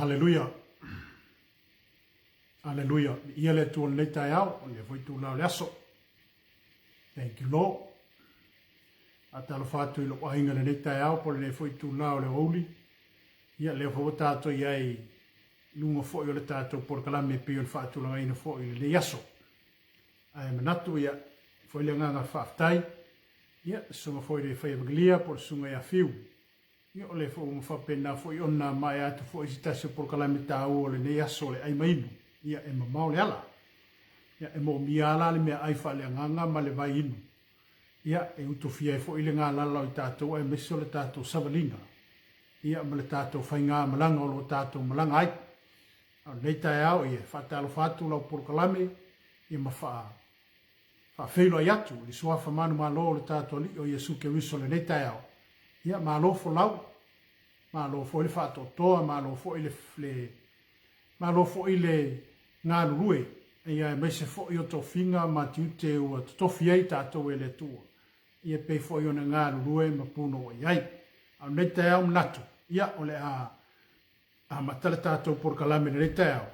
Haleluia. Aleluia. Viia le Atua i lenei taeao, o lenei foi itula o le aso. Thank you Lord. Faatalofa atu i lou aiga i lenei taeao po o lenei foi itula o le aoauli. Ia, lea foi ua tatou i ai i luga foi o le tatou polokalame e pei ona faatulagaina foi i lenei aso. Ae manatu, ia, foi le agaga faafetai, ia, susuga foi i le Faiavekelia po o le susuga ia Fiu, Ia, o lea foi ua faapena foi ona maea atu foi se tasi o polokalame taua o lenei aso o le ai ma inu. Ia, e mamao le ala. Ia, e moomia lava la le meaai faaleagaga ma le vai inu. Ia, e utufia ai foi le galala o i tatou aemaise o le tatou savaliga, ia, ma le tatou faigamalaga o lo o tatou malaga ai. A o lenei taeao, ia, e faatalofa atu lau polokalame, ia, ma faa Faafeiloai atu i le Suafa manumalo o le tatou Alii o Iesu Keriso i lenei taeao. Ia, malo folau, malo foi le faatoatoa, malo foi le, le, malo foi le galulue, ia aemaise foi o tofiga ma tiute ua totofi ai tatou e le Atua, ia pei foi ona galulue ma punouai ai. A o lenei taeao manatu, ia, o le a amata le tatou polokalame i lenei taeao,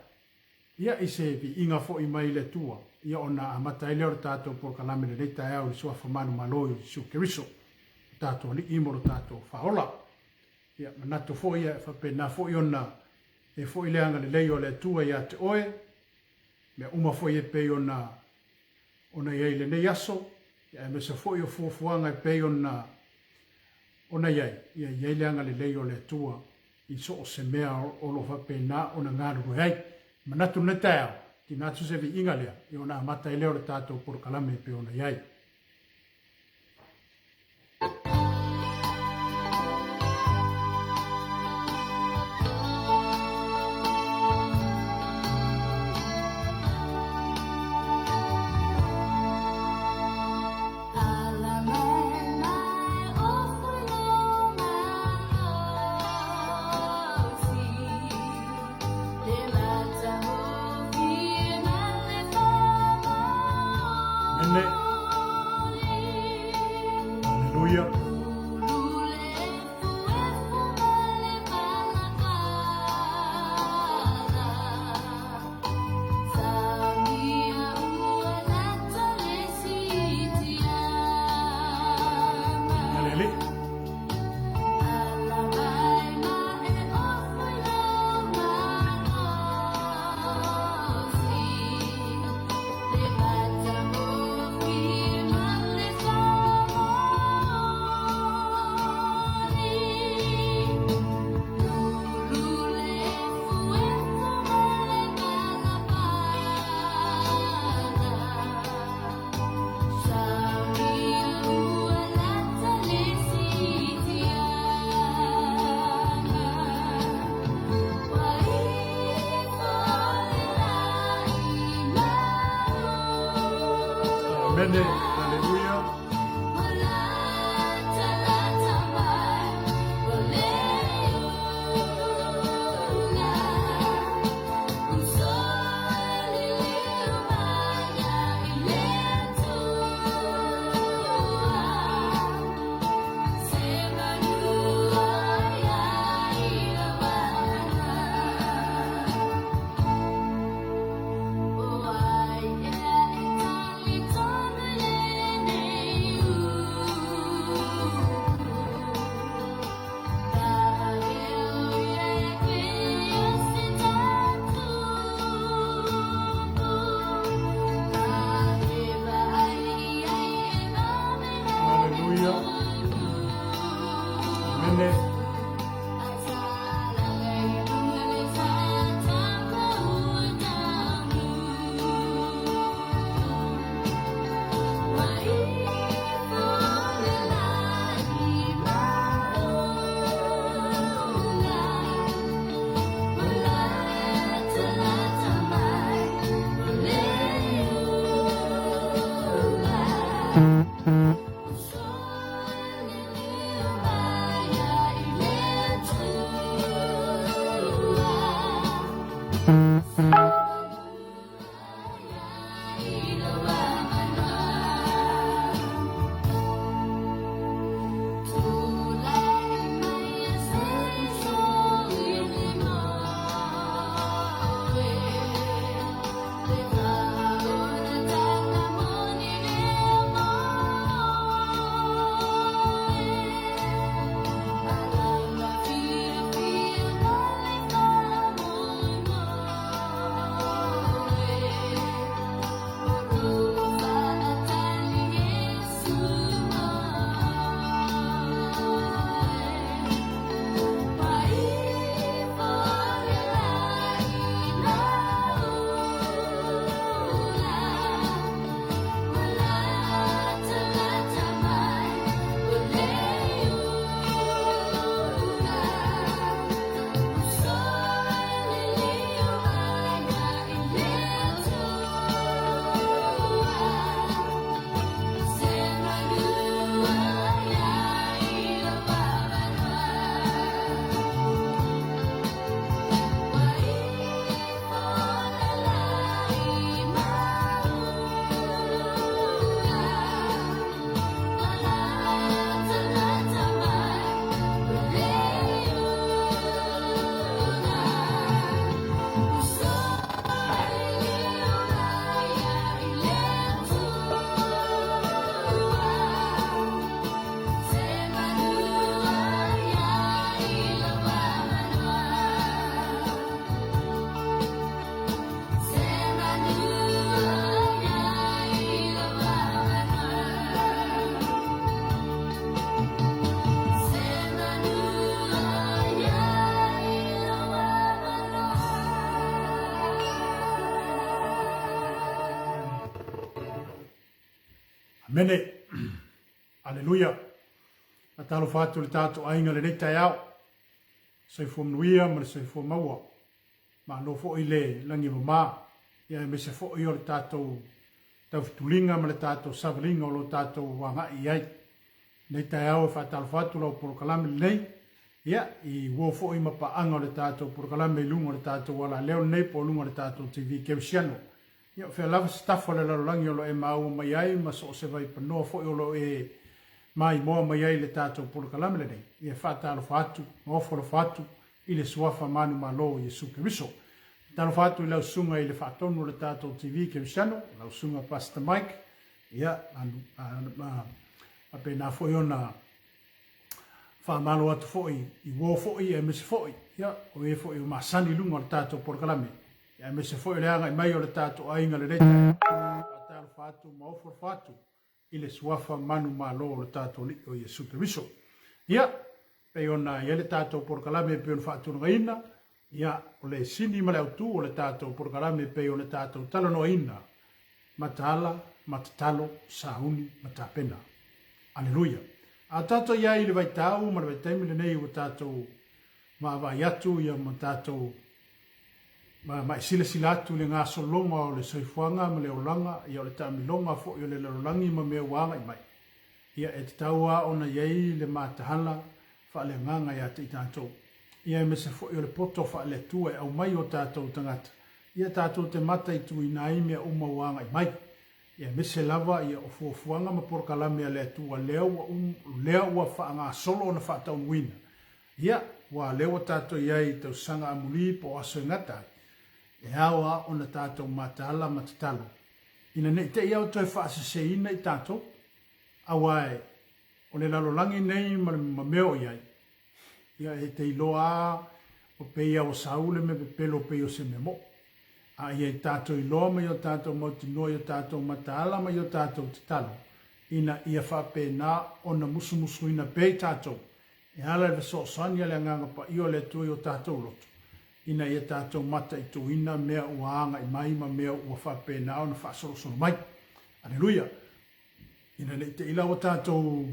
ia i se viiga foi mai le Atua, ia ona amata ai lea o le tatou polokalame i lenei taeao i le Suafa manumalo o Iesu Keriso, lo tatou Alii ma lo tatou Faaola. Ia manatu foi ia e faapena foi ona e foi le agalelei o le Atua ia te oe, mea uma foi e pei ona ona i ai i lenei aso, ia aemaise foi o fuafuaga e pei ona ona i ai, ia i ai le agalelei o le Atua i so o se mea o lo o faapena ona galulue ai. Manatu lenei taeao, tina atu se viiga lea, ia ona amata ai lea o le tatou polokalame e pei ona i ai. Mene. Aleluia. Alele. Amene. Aleluia. Aleluia. Amene. Amene. Aleluia. Faatalofa atu i le tatou aiga i lenei taeao. Soifua manuia ma le soifua maua. Malo foi le lagi e mama, ia aemaise foi o le tatou taufetuliga ma le tatou savaliga o lo tatou agai i ai. Lenei taeao e faatalofa atu lau polokalame lenei, ia, i uo foi ma paaga o le tatou polokalame i luga o le tatou alaleo lenei po o luga o le tatou TV Kerisiano. Ia, o fea lava se tafa o le lalolagi o lo o e maua mai ai ma so o se vaipanoa foi o lo o e maimoa mai ai i le tatou polokalame lenei, ia e faatalofa atu ma ofo alofa atu i le Suafa manumalo o Iesu Keriso. Talofa atu i lau susuga i le faatonu o le tatou TV Kerisiano, lau susuga Pastor Mike, ia, faapena foi ona faamalo atu foi i uo foi aemaise foi, ia, o e foi o masani i luga o le tatou polokalame, ia, aemaise foi o le agai mai o le tatou aiga lenei taeao. Faatalofa atu ma ofo alofa atu i le Suafa manumalo o le tatou Alii o Iesu Keriso. Ia, pei ona i ai le tatou polokalame e pei ona faatulagaina, ia, o le sini ma le autu o le tatou polokalame e pei ona tatou talanoaina, mataala, matatalo, sauni ma tapena. Aleluia! A tatou i ai i le vaitau ma le vaitaimi lenei ua tatou vaavaai atu ia ma tatou ma e silasila atu i le gasologa o le soifuaga ma le olaga, ia o le taamiloga foi o le lalolagi ma mea ua agai mai, ia e tatau lava ona i ai le mataala faaleagaga ia te i tatou, ia aemaise foi o le poto faale-Atua e aumai i o tatou tagata, ia tatou te mataituina ai mea uma ua agai mai. Ia aemaise lava ia o fuafuaga ma polokalame a le Atua lea ua lea ua faagasolo ona faataunuuina. Ia, ua lea ua tatou i ai i tausaga amuli po o aso e gata ai, e ao lava ona tatou mataala ma tatalo, ina ne i te i au toe faaseseina i tatou, aua e, o le lalolagi nei ma le ma mea o i ai, ia e te iloa lava o pei lava ua sau le mea pepelo pei o se mea moʻo. A ia i tatou iloa ma i o tatou mautinoa i o tatou mataala ma i o tatou tatalo, ina ia faapena ona musumusuina pea i tatou E ala i le fesoasoani a le Agaga Paia o le Atua i o tatou loto, ina ia tatou mataituina mea ua agai mai ma mea ua faapena ona faasolosolo mai. Aleluia! Ina ne i te i la ua tatou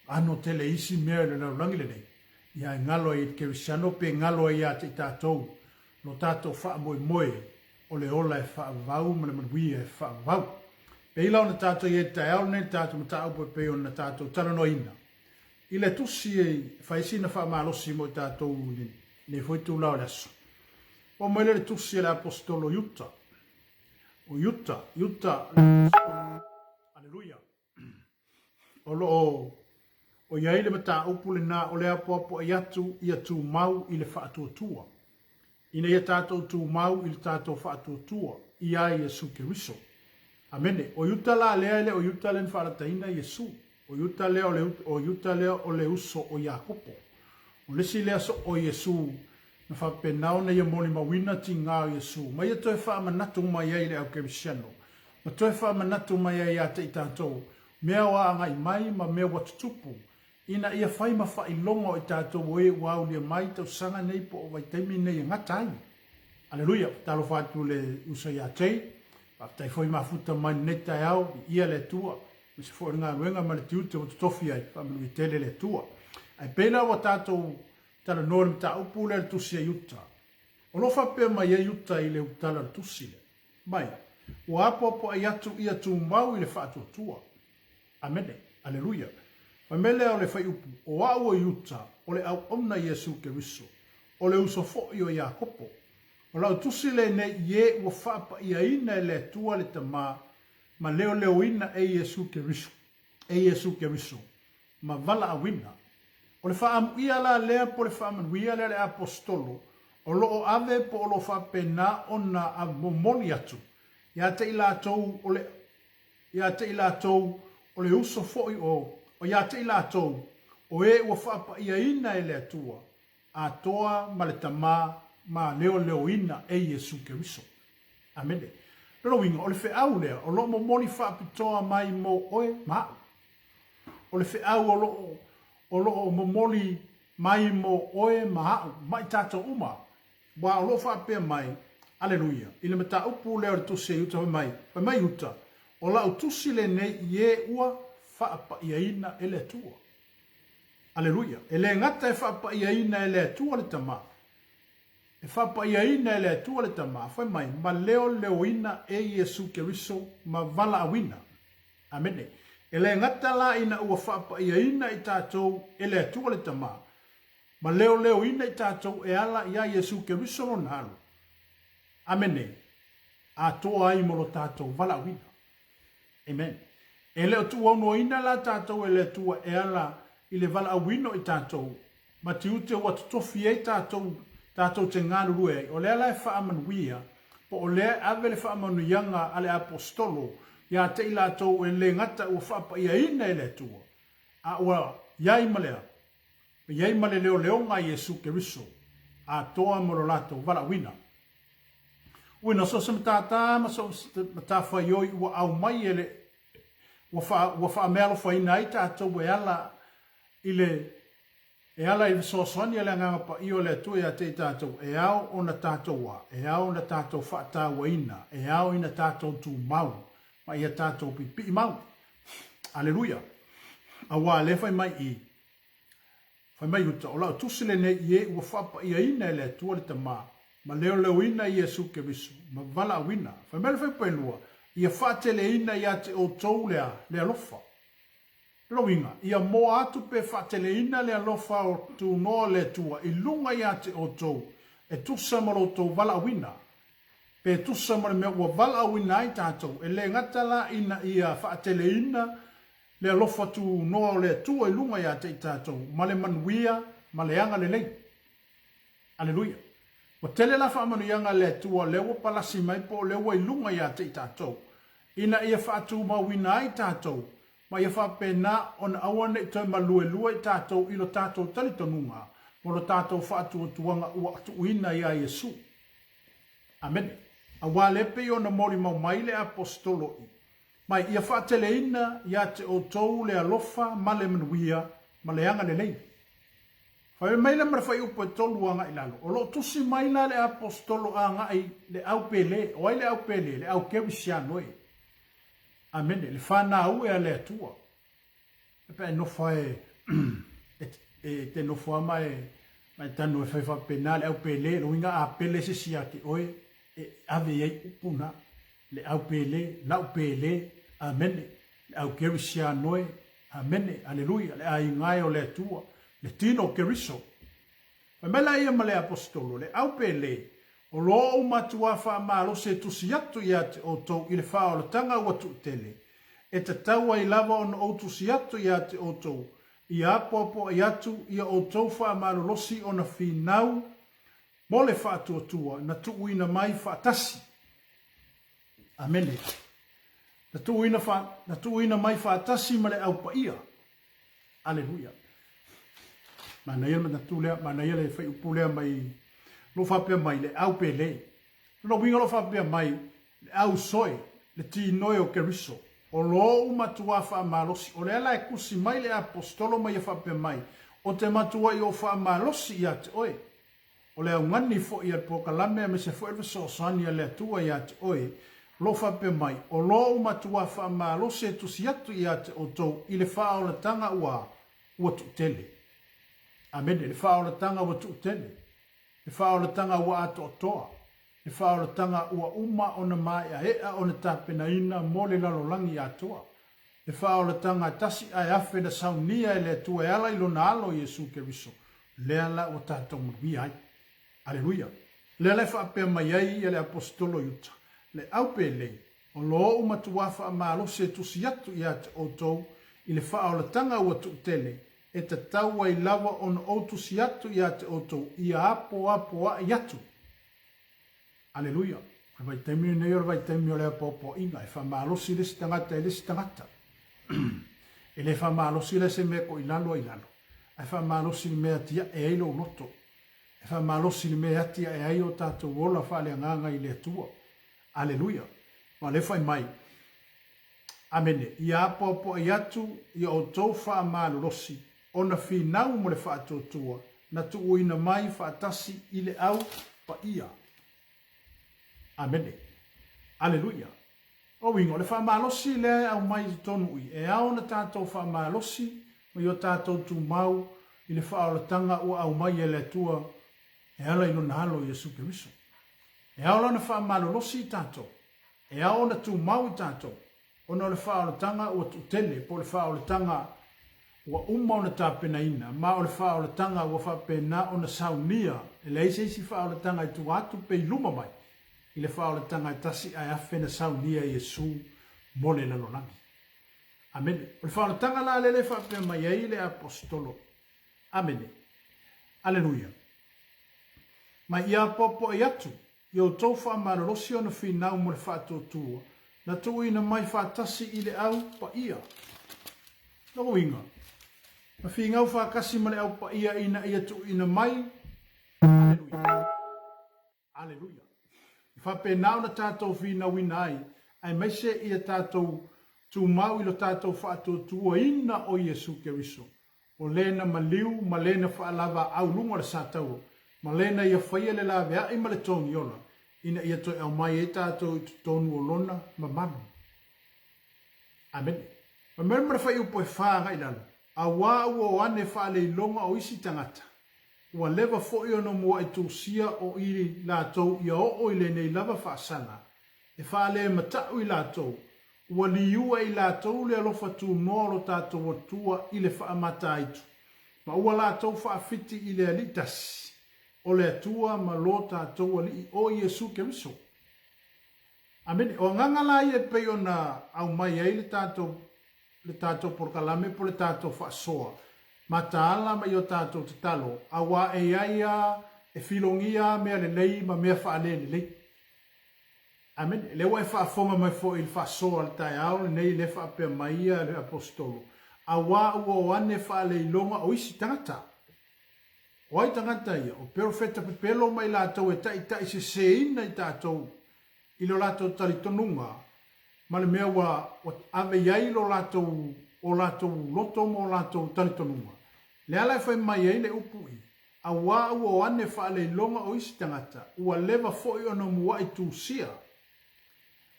ano tele i isi mea i le lalolagi lenei, ia e galo ai i le Kerisiano pe galo ai ia te i tatou lo tatou faamoemoe o le ola e faavavau ma le manuia e faavavau. Pei la ona tatou i ai i le taeao lenei le tatou mataupu e pei ona tatou talanoaina, I le tusi e fai sina faamalosi mo i tatou i lenei foi itula o le aso. Oo mai lea i le tusi a le Aposetolo Iuta. O Iuta, Iuta le Aposetolo. Aleluia. O lo o o i ai le mataupu lena o le apoapoai atu ia tumau i le faatuatua. Ina ia tatou tumau i le tatou faatuatua ia Iesu Keriso. Amene. O Iuta la lea e le o Iuta lea na faalataina Iesu. O Iuta lea o le, o Iuta lea o le uso o Iakopo. O le isi lea soo o Iesu na faapena ona ia molimauina tiga o Iesu ma ia toe faamanatu mai ai i le au Kerisiano, ma toe faamanatu mai ai ia te i tatou mea ua agai mai ma mea ua tutupu ina ia fai ma faailoga o i tatou o e ua aulia mai tausaga nei po o vaitaimi nei e gata ai. Aleluia! Talofa atu i le uso ia Jay, faafetai foi mafuta mai lenei taeao, viia le Atua, aemaise foi o le galuega ma le tiute ua totofi ai, faamanuia tele le Atua. Ae pei la ua tatou talanoa i le mataupu lea i le tusi a Iuta, o lo o faapea mai ai Iuta i le utala o le tusi lea, mai, ua apoapoai atu ia tumau i le faatuatua. Amene. Aleluia. Fai mai lea o le fuaiupu, O au o Iuta, o le auauna Iesu Keriso, o le uso foi o Iakopo. O lau tusi lenei i e ua faapaiaina e le Atua le Tama, ma leoleoina e Iesu Keriso, e Iesu Keriso, ma valaauina. O le faaamuia la lea po o le faamanuia lea a le Aposetolo, o lo o ave po o lo o faapena ona momoli atu ia te i latou o le Ia te i latou o le uso foi o, o ia te i latou o e ua faapaiaina e le Atua, atoa ma le Tama ma leoleoina e Iesu Keriso. Amene. Lona uiga, o le feau lea o lo o momoli faapitoa mai mo oe ma aʻu. O le feau o lo o, o lo o momoli mai mo oe ma aʻu, ma i tatou uma. Aua o lo o faapea mai, Aleluia, i le mataupu lea o le Tusi a Iuta, fai mai, fai mai Iuta, O lau tusi lenei i e ua faapa'iaina e le Atua. Aleluia! E le gata e faapa'iaina e le Atua le Tama, e faapa'iaina e le Atua le Tama, fai mai, ma leoleoina e Iesu Keriso ma valaauina. Amene. E le gata la ina ua faapa'iaina i tatou e le Atua le Tama, ma leoleoina i tatou e ala iā Iesu Keriso Lona Alo. Amene. Atoa ai mo lo tatou valaauina. Amen. E le o tuuaunoaina la tatou e le Atua e ala i le valaauina o i tatou, ma tiute ua totofi ai tatou, tatou te galulue ai. O lea la e faamanuia, po o lea e ave le faamanuiaga a le Aposetolo ia te i latou e le gata ua faapaiaina e le Atua, a ua i ai ma le a? Ua i ai ma le leoleoga a Iesu Keriso, atoa mo lo latou valaauina. Uina so o se matata ma so o se matafaioi ua aumai e le ua faa ua faameaalofaina ai tatou e ala i le e ala i le fesoasoani a le Agaga Paia o le Atua ia te i tatou, e ao ona tatou a, e ao ona tatou faatauaina, e ao ina tatou tumau ma ia tatou pipii mau. Aleluia! Auā lea fai mai i Fai mai Iuta, O lau tusi lenei i e ua faapa'iaina e le Atua le Tama, ma leoleoina e Iesu Keriso, ma valaauina. Fai mai le fuaiupu Ia faateleina ia te outou le, le alofa. Lona uiga, ia moa atu pe faateleina le alofa o tunoa o le Atua i luga ia te outou, e tusa ma lo outou valaauina, pe tusa ma le mea ua valaauina ai tatou, e le gata la ina ia faateleina Le alofa tunoa o le Atua i luga ia te i tatou, ma le manuia ma le agalelei. Aleluia. Ua tele la faamanuiaga a le Atua lea ua palasi mai po o lea ua i luga ia te i tatou, ina ia faatumauina ai tatou, ma ia faapena ona aua ne i toe maluelue i tatou i lo tatou talitonuga mo lo tatou faatuatuaga ua tuuina iā Iesu. Amene. Aua lea pei ona molimau mai le Aposetolo i. Mai, ia faateleina ia te outou le alofa ma le manuia ma le agalelei. Fai mai la ma le fuaiupu e 3 agai lalo, o lo o tusi mai la le Aposetolo agai le au Pele. O ai le au Pele? Le au Kerisiano e. Amene. Le fanau e a le Atua. E pe a e nofo e, e, te nofo lava ma e, ma e tanu e fai faapena le au Pele, lona uiga a pele se isi ia te oe, e ave i ai upu na. Le au Pele, lau Pele, amene, le au Kerisiano e, amene, aleluia, le aiga e o le Atua, le tino o Keriso. Fai mai la ia ma le Aposetolo, le au Pele, o lo ou matuā faamalosi e tusi atu ia te outou i le faaolataga ua tuutele, e tatau ai lava ona ou tusi atu ia te outou, ia apoapoai atu ia outou faamalolosi ona finau mo le faatuatua na tuuina mai faatasi. Amene. Na tuuina, fa, na tuuina mai faatasi ma le au paia. Aleluia. Manaia le manatu lea, manaia le fuaiupu lea mai, lo faapea mai le au pele. Lona uiga o lo faapea mai le au soe, le tinoe o Keriso, o lou matuā faamalosi. O lea la e tusi mai le Aposetolo ma ia faapea mai, O te matuai ou faamalosi ia te oe. O le augani foi a le polokalame aemaise foi o le fesoasoani a le Atua ia te oe, o lo o faapea mai, O lou matuā faamalosi e tusi atu ia te outou i le faaolataga ua, ua tuutele. Amene. Le faaolataga ua tuutele. Le faaolataga ua atoatoa. Le faaolataga ua uma ona maeaea ona tapenaina mo le lalolagi atoa. Le faaolataga tasi ae afe na saunia e le Atua e ala i Lona Alo Iesu Keriso, lea la ua tatou manuia ai. Aleluia! Lea la e faapea mai ai ia le Aposetolo Iuta, Le au pele, o lo ou matuā faamalosi e tusi atu ia te outou i le faaolataga ua tuutele, e tatau ai lava ona ou tusi atu ia te outou ia apoapoai atu. Aleluia! O le vaitaimi lenei o le vaitaimi o le apoapoaiga, e faamalosi le isi tagata i le isi tagata. E le faamalosi la se mea e koilalo ai lalo, ae faamalosi i le mea e atiae ai lou loto. E faamalosi i le mea e atiae ai o tatou ola faaleagaga i le Atua. Aleluia! Aua o lea e fai mai, Amene. Ia apoapoai atu ia outou faamalolosi ona finau mo le faatuatua na tuuina mai faatasi i le au paia. Amene. Aleluia. O uiga, o le faamalosi lea e aumai i totonu i, e ao ona tatou faamalosi ma i o tatou tumau i le faaolataga ua aumai e le Atua e ala i Lona Alo Iesu Keriso. E ao la ona faamalolosi i tatou, e ao ona tumau i tatou, ona o le faaolataga ua tuutele, po o le faaolataga ua uma ona tapenaina, ma o le faaolataga ua faapena ona saunia, e leai se isi faaolataga i tua atu pe i luma mai i le faaolataga e tasi ae afe na saunia e Iesu mo le lalolagi. Amene. O le faaolataga la lele e faapea mai ai le Aposetolo. Amene. Aleluia. Ma ia apoapoai atu i outou faamalolosi ona finau mo le faatuatua na tuuina mai faatasi i le Au Paia. Lona uiga, na finau faatasi ma le Au Paia ina ia tuuina mai, Aleluia. Aleluia. E faapena ona tatou finauina ai, aemaise ia tatou tumau i lo tatou faatuatuaina o Iesu Keriso, o le na maliu ma le na faalavaau luga o le sataua, ma le na ia faia le laveai ma le togiola, ina ia toe aumai ai tatou i totonu o Lona mamalu. Amene. Fai mai ma le fuaiupu e fa agai i lalo, Auā ua o ane faaleiloga o isi tagata, Ua leva foi ona muaʻi tusia o i latou ia oo i lenei lava faasala, e faalemataʻu i latou, ua liua e i latou le alofa tunoa o lo tatou Atua i le faamataitu, ma ua latou faafiti i le Alii tasi, o le Atua ma lo tatou Alii o Iesu Keriso. Amene. O agaga la ia e pei ona aumai ai le tatou le tatou polokalame po le tatou faasoa mataala ma i o tatou tatalo, auā e i ai a e filogia a mea lelei ma mea faalelelei. Amene. Lea ua e faafofoga mai foi i le faasoa o le taeao lenei lea faapea mai ia le Aposetolo, auā ua o ane faaleiloga o isi tagata. O ai tagata ia? O perofeta pepelo ma i latou e taitaiseseina i tatou i lo latou talitonuga ma le mea ua ave i ai lo latou, o latou loto ma o latou talitonuga. Le ala e fai mai ai le upu i, Auā ua o ane faaleiloga o isi tagata, ua leva foi ona muaʻi tusia.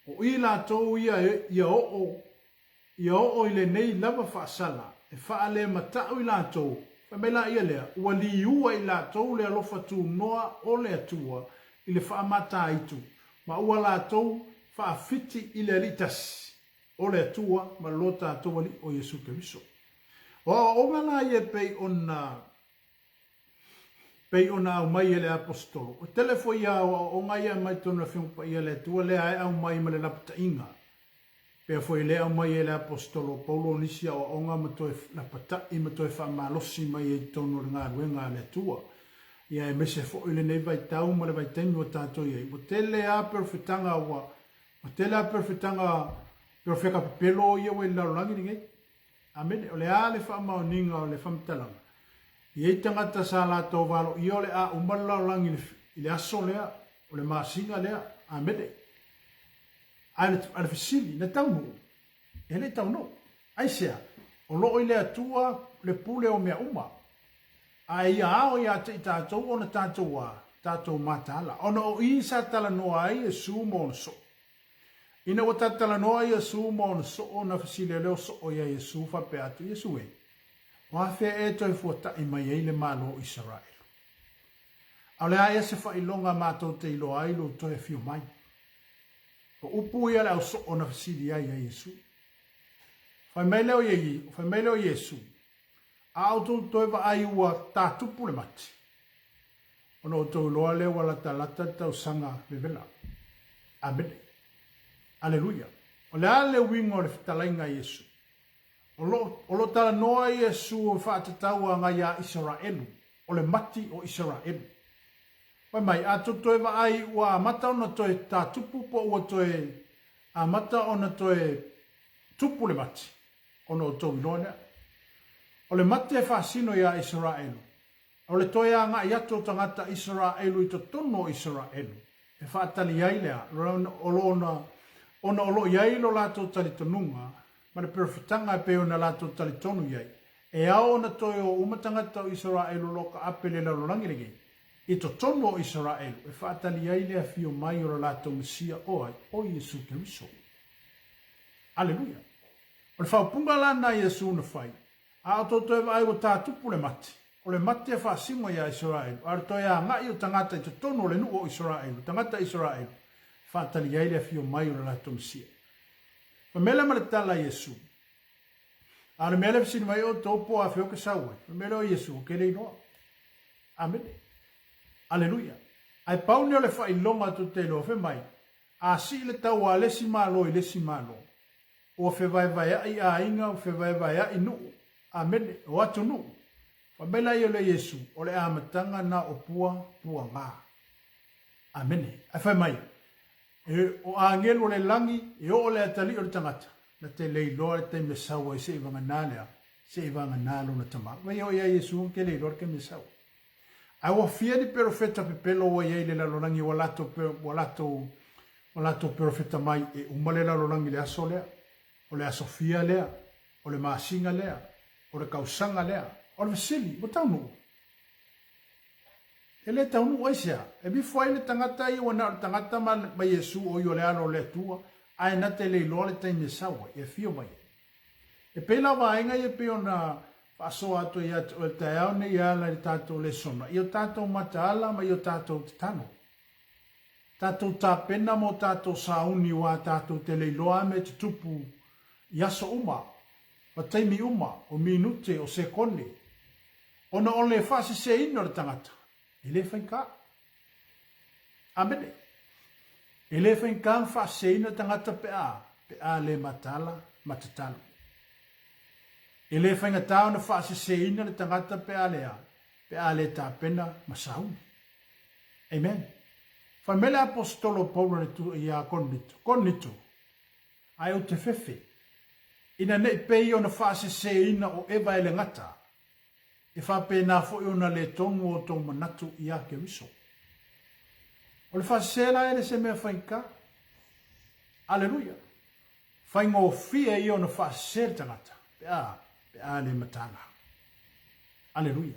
O i latou ia ia oo Ia oo i lenei lava faasala, e faalemataʻu i latou, fai mai laia lea, ua liua i latou le alofa tunoa o le Atua i le faamataitu, ma ua latou faafiti i le Alii tasi, o le Atua ma lo tatou Alii o Iesu Keriso. O aoaoga la ia e pei ona pei ona aumai e le Aposetolo. O tele foi ia aoaoga ia aumai totonu o le Afioga Paia a le Atua lea e aumai ma le lapataiga. Pea foi lea aumai e le Aposetolo o Paulo nisi aoaoga ma toe lapata'i ma toe faamalosi mai ai i totonu o le galuega a le Atua. Ia aemaise foi lenei vaitau ma le vaitaimi ua tatou i ai, ua tele lava perofetaga ua, ua tele lava perofetaga, perofeka pepelo ia ua i le lalolagi lenei. Amene. O le a le faamaoniga o le faamatalaga? E i ai tagata sa latou valoia o le a uma le lalolagi i le aso lea, o le masina lea. Amene. A o le fesili, na taunuu? E le i taunuu. Aisea? O lo o i le Atua le pule o mea uma. A e ia ao ia te i tatou ona tatou a tatou mataala, ona o i sa talanoa ai Iesu ma ona soo. Ina ua tatalanoa Iesu ma ona soo, na fesili lea o soo ia Iesu, faapea atu, Iesu e, o afea ea e toe fuataʻi mai ai le Malo o Isaraelu? A o le a ea se faailoga matou te iloa ai lou toe afio mai? O upu ia le au soo na fesili ai ia Iesu. Fai mai lea o fai mai lea o Iesu, A outou toe vaai ua tatupu le mati, ona outou iloa lea ua latalata le tausaga vevela. Amene. Aleluia. O le a le uiga o le fetalaiga a Iesu? O lo, o lo talanoa Iesu e faatatau agai iā Isaraelu, o le mati o Isaraelu. Fai mai, a tou toe vaai ua amata ona toe tatupu po ua toe amata ona toe tupu le mati, ona outou iloa lea. O le mati e faasino iā Isaraelu, o le toe agai atu o tagata Isaraelu i totonu o Isaraelu, e faatali ai le a, o lo ona, ona o lo o i ai lo latou talitonuga ma le perofetaga e pei ona latou talitonu i ai, e ao ona toe o uma tagata o Isaraelu o lo o kaape i le lalolagi lenei, i totonu o Isaraelu, e faatali ai le afio mai o lo latou Mesia o ai? O Iesu Keriso. Aleluia! O le faaupuga la lena a Iesu na fai, A o tou toe vaai ua tatupu le mate, o le mate e faasino iā Isaraelu, a o le toe agai o tagata i totonu o le nuu o Isaraelu, tagata Isaraelu, e faatali ai le afio mai o le latou Mesia. Fai mai lea ma le tala a Iesu, A o le mea lea e fesili mai outou po o afea ou te sau ai, fai mai lea o Iesu, Ou te le iloa. Amene. Aleluia. Ae pau lenei o le faailoga tou te iloa, fai mai, A sii le taua a le isi Malo i le isi Malo, ua fevaevaeaʻi aiga, ua fevaevaeaʻi nuu, amene, o atunuu. Fai mai laia o le Iesu, o le amataga na o pua puagā. Amene. Ae fai mai, e, o agelu o le lagi, e oo le atalii o le tagata, na te le iloa le taimi e sau ai seʻi vaganā lea, seʻi vaganā lona Tama. Vai oo iā Iesu na te le iloa le taimi e sau ai. Ae ua fia ni perofeta pepelo ua i ai i le lalolagi ua latou, ua latou, ua latou perofeta mai e uma le lalolagi i le aso lea, o le aso fia lea, o le masina lea, o le kausaga lea. O le fesili, ua taunuu? E le taunuu aisea? E mifo ai le tagata ia ua na o le tagata ma, ma Iesu o ia o le Alo o le Atua, ae na te le iloa le taimi e sau ai, e afio mai ai. E pei la vaega ia pei ona faasoa atu ai ia te oe i le taeao nei e ala i le tatou lesona, i o tatou mataala ma i o tatou tatalo. Tatou tapena mo tatou sauni aua tatou te le iloa a mea e tutupu i aso uma, ma taimi uma, o minute, o sekone. Ona o le faaseseina o le tagata, e le faigata. Amene. E le faigata ona faaseseina tagata pe a, pe a le mataala ma tatalo. E le faigata ona faaseseina le tagata pe a le a, pe a le tapena ma sauni. Amen. Fai mai le aposetolo o Paulo i le iā Korinito, Korinito, ae ou te fefe, ina ne i pei ona faaseseina o Eva e le gata, E faapena foi ona le tonu o outou manatu iā Keriso. O le faasese la e le se mea faigata. Aleluia! Faigofie ia ona faasese le tagata, pe a, pe a le mataala. Aleluia!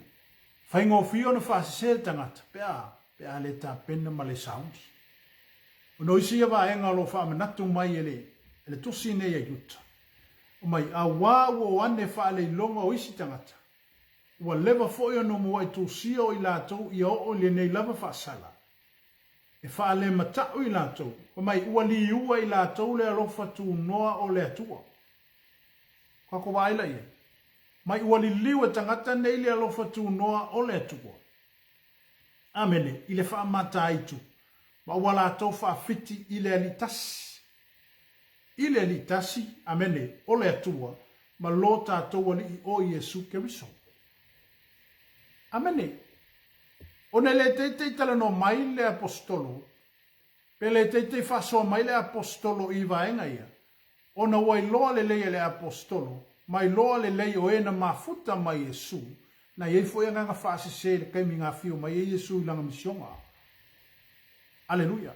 Faigofie ona faasese le tagata, pe a, pe a le tapena ma le sauni. Ona o isi ia vaega o lo o faamanatu mai e le, e le tusi nei a Iuta, Mai, auā ua o ane faaleiloga o isi tagata, ua leva foi ona muaʻi tusia o i latou ia oo i lenei lava faasala, e faalemataʻu i latou, fai mai, ua liua i latou le alofa tunoa o le Atua. Kako vaai la i ai. Mai ua liliu e tagata nei le alofa tunoa o le Atua. Amene, i le faamataitu, ma ua latou faafiti i le Alii tasi. I le Alii tasi, amene, o le Atua, ma lo tatou Alii o Iesu Keriso. Amene. Ona e le teitei talanoa mai le Aposetolo, pe le teitei faasoa mai le Aposetolo i vaega ia, ona ua iloa lelei e le Aposetolo, ma iloa lelei o e na mafuta mai Iesu, na i ai foi agaga faasese i le taimi na afio mai ai Iesu i lana misioga. Aleluia!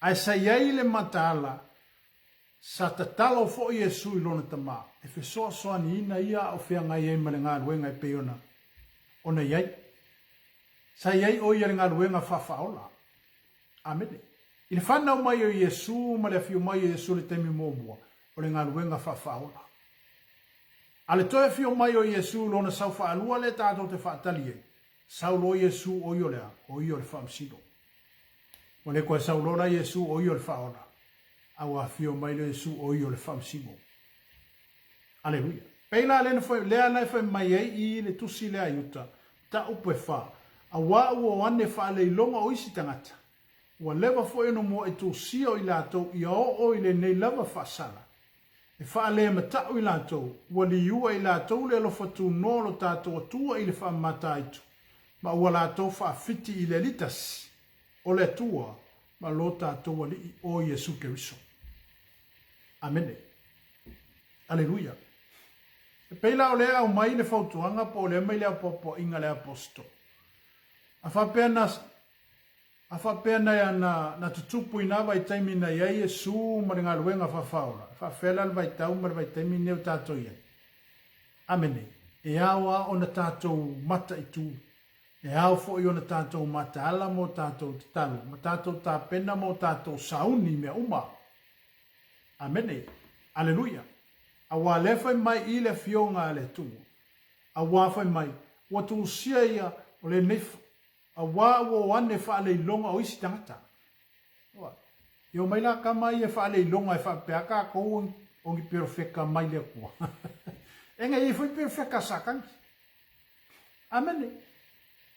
Ae sa i ai le mataala, sa tatalo foi Iesu i lona Tama e fesoasoaniina ia a o feagai ai ma le galuega e pei ona ona i ai. Sa i ai o ia le galuega faafaaola. Amene. I le fanau mai o Iesu ma le afio mai o Iesu i le taimi muamua, o le galuega faafaaola. A le toe afio mai o Iesu i lona sau faalua lea tatou te faatali ai, sau loa Iesu o ia o le a? O ia o le faamasino. Ua le koe sau loa la Iesu o ia o le Faaola, a ua afio mai loa Iesu o ia o le Faamasino. Aleluia. Pei la lea na fai, lea la e fai mai ai i le tusi lea a Iuta, mataupu e fa, Auā ua o ane faaleiloga o isi tagata, ua leva foi ona muaʻi tusia o i latou ia oo i lenei lava faasala, e faalemataʻu i latou, ua liua i latou le alofa tunoa o lo tatou Atua i le faamamataitu, ma ua latou faafiti i le Alitasi o le Atua ma lo tatou Alii o Iesu Keriso. Amene. Aleluia. E pei la o lea e aumai le fautuaga po o lea mai le apoapoaiga a le Aposetolo. A faapea na A faapea na, na, na tutupu i nā vaitaimi na i ai Iesu ma le galuega faafaaola, e faafefea la le vaitau ma le vaitaimi nei o tatou i ai? Amene. E ao a ona tatou mataitu. E ao foi ona tatou mataala mo tatou tatalo, ma tatou tapena mo tatou sauni i mea uma. Amene. Aleluia! Auā lea fai mai i le Afioga a le Atua, auā fai mai, ua tusia ia o lenei, auā ua o ane faaleiloga o isi tagata. Ua, e omai la kama ia faaleiloga e faapea kākou o ni perofeta mai le Atua. E ngai ai foi perofeta a Satani. Amene.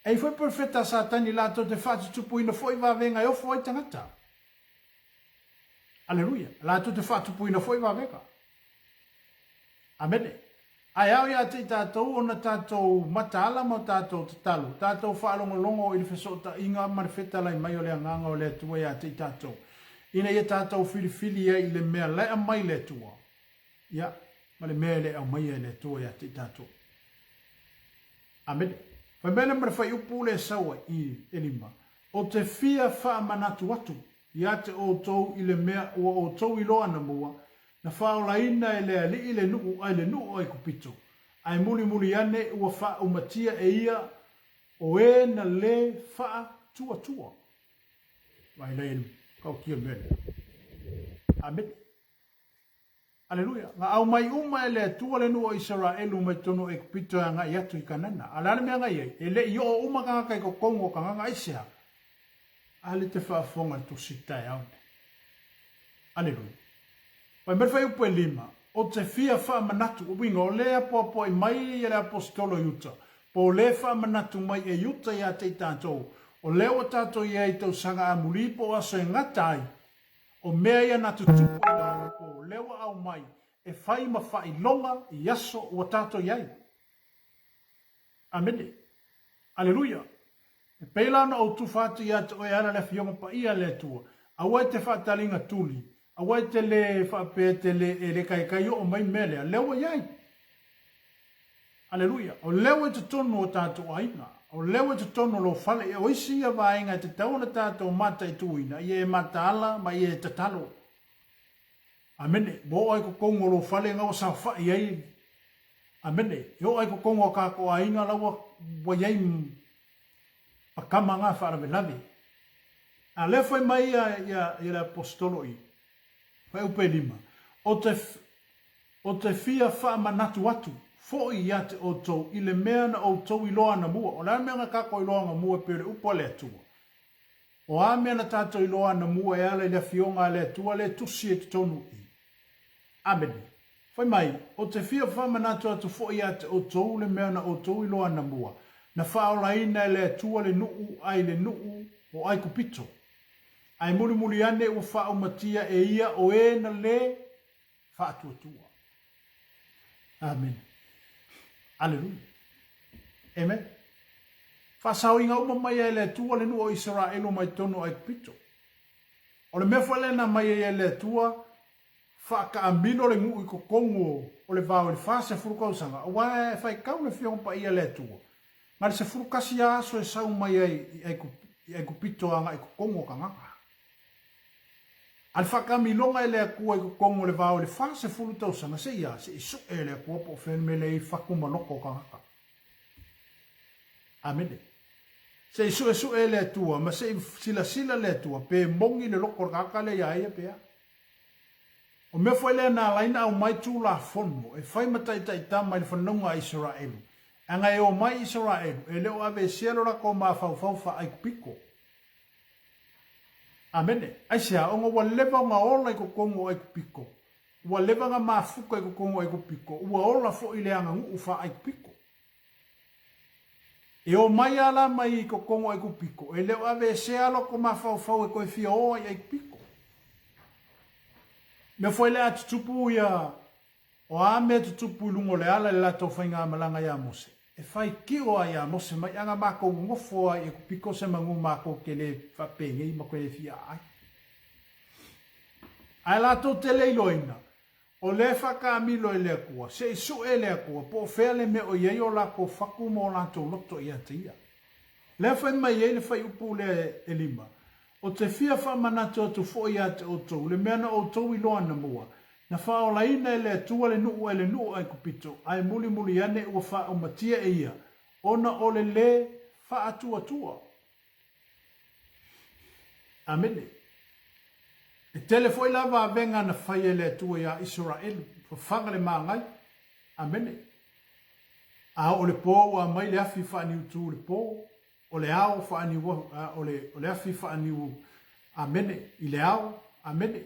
E ai foi perofeta a Satani latou te faatutupuina foi vavega e ofo ai tagata. Aleluia. Latou te faatupuina foi vavega. Amene. Ae ao ia te i tatou ona tatou mataala ma o tatou tatalo, tatou faalogologo i le fesootaiga ma le fetalai mai o le Agaga o le Atua ia te i tatou, ina ia tatou filifili ai i le mea la e aumai le Atua, ia, ma le mea e le aumaia e le Atua ia te i tatou. Amene. Fai mai le ma le fuaiupu lea e sau ai i elima, O te fia faamanatu atu ia te outou i le mea ua outou iloa anamua, na faaolaina e le Alii le nuu ai le nuu o Aikupito, ae mulimuli ane ua faaumatia e ia o e na le faatuatua. Vaai lai e tautia le mea lea. Amene. Aleluia. Na aumai uma e le Atua le nuu o Isaraelu mai totonu o Aikupito e agai atu i Kanana. A o le a le mea na i ai? E le i oo uma tagata i totonu o Kanana. Aisea? A le te faafofoga i le Tusi taeao nei. Aleluia. Fai mai le fuaiupu e lima, O te fia faamanatu, o uiga, o le apoapoai mai ia le Aposetolo Iuta, po o le faamanatu mai e Iuta ia te i tatou, o lea ua tatou i ai i tausaga amuli po o aso e gata ai, O mea ia na tutupu i na anapo, lea ua aumai e fai ma faailoga i aso ua tatou i ai. Amene. Aleluia. E pei la ona ou tufa atu ia te oe e ala le Afioga Paia a le Atua, aua e te faataliga tuli, aua e te le faapea e te le e le kaikai oo mai mea lea, lea ua i ai. Aleluia! O lea ua i totonu o tatou aiga, o lea ua i totonu o lou fale, o isi ia vaega e tatau ona tatou mataituina, ia e mataala ma ia e tatalo. Amene. Ua oo lava i totonu o lou fale na ua saofai ai. Amene. E oo lava i totonu o tatou aiga la ua ua i ai patama na faalavelave. A lea fai mai ia ia ia le aposetolo i Fuaiupu e lima, O te O te fia faamanatu atu foi ia te outou i le mea na outou iloa anamua. O le a le mea na tatou iloa anamua e pei o le upu a le Atua? O a mea na tatou iloa anamua e ala i le Afioga a le Atua lea e tusi ai totonu i i? Amene. Fai mai, O te fia faamanatu atu foi ia te outou le mea na outou iloa anamua, na faaolaina e le Atua le nuu ai le nuu o Aikupito. Ae mulimuli ane ua faaumatia e ia o e na le faatuatua. Amene. Aleluia. Amen. Faasaoina uma mai ai e le Atua le nuu o Isaraelu mai totonu o Aikupito. O le mea foi lea na aumai ai e le Atua, faataamilo le nuu i totonu o le vao i le 40 tausaga, aua e faitau le Afioga Paia a le Atua, na le 11 lava aso e sau mai ai i Aikupito agai i totonu o Kanana. A le faatamiloga e le Atua i totonu o le vao i le 40 tausaga, se i a, se i sue e le Atua po o fea le mea lea e i ai fatu ma loto o tagata. Amene. Se i suesue e le Atua ma se i silasila le Atua pe moni le loto o le tagata lea ia ia pe a. O mea foi lea na ala ai na aumai Tulafono e fai ma taitaitama i le fanauga a Isaraelu, aga e omai Isaraelu e le o aveesea lo latou mafaufau faa-Aikupito. Amene. Aisea? Ona ua leva ona ola i totonu o Aikupito, ua leva ona mafuta i totonu o Aikupito, ua ola foi i le aganuu faa-Aikupito. E omai lava la mai i totonu o Aikupito, e le o aveesea lava loko mafaufau e toe fia o ai i Aikupito. Mea foi lea a tutupu ia, o a mea tutupu i luga o le ala i le latou faigamalaga ia Mose, E faitio a ia Mose mai, ana makou nofo a i Ekupito se manu makou te le faapenei ma toe fia aai. Ae latou te le iloaina, o lea e faataamilo e le Atua, se i sue e le Atua, po o fea le mea o i ai o latou fatu ma o latou loto ia te ia. Lea fai mai ai le fuaiupu lea e lima, O te fia faamanatu atu foi ia te outou le mea na outou iloa anamua, na faaolaina e le Atua le nuu ai le nuu o Aikupito, ae mulimuli ane ua faaumatia e ia, ona o le lē faatuatua. Amene. E tele foi la vavega na fai e le Atua iā Isaraelu, fafaga le magai. Amene. A oo le po ua aumai le afi faaniutu i le po, o le ao faaniu, o le, o le afi faaniu, amene, i le ao, amene.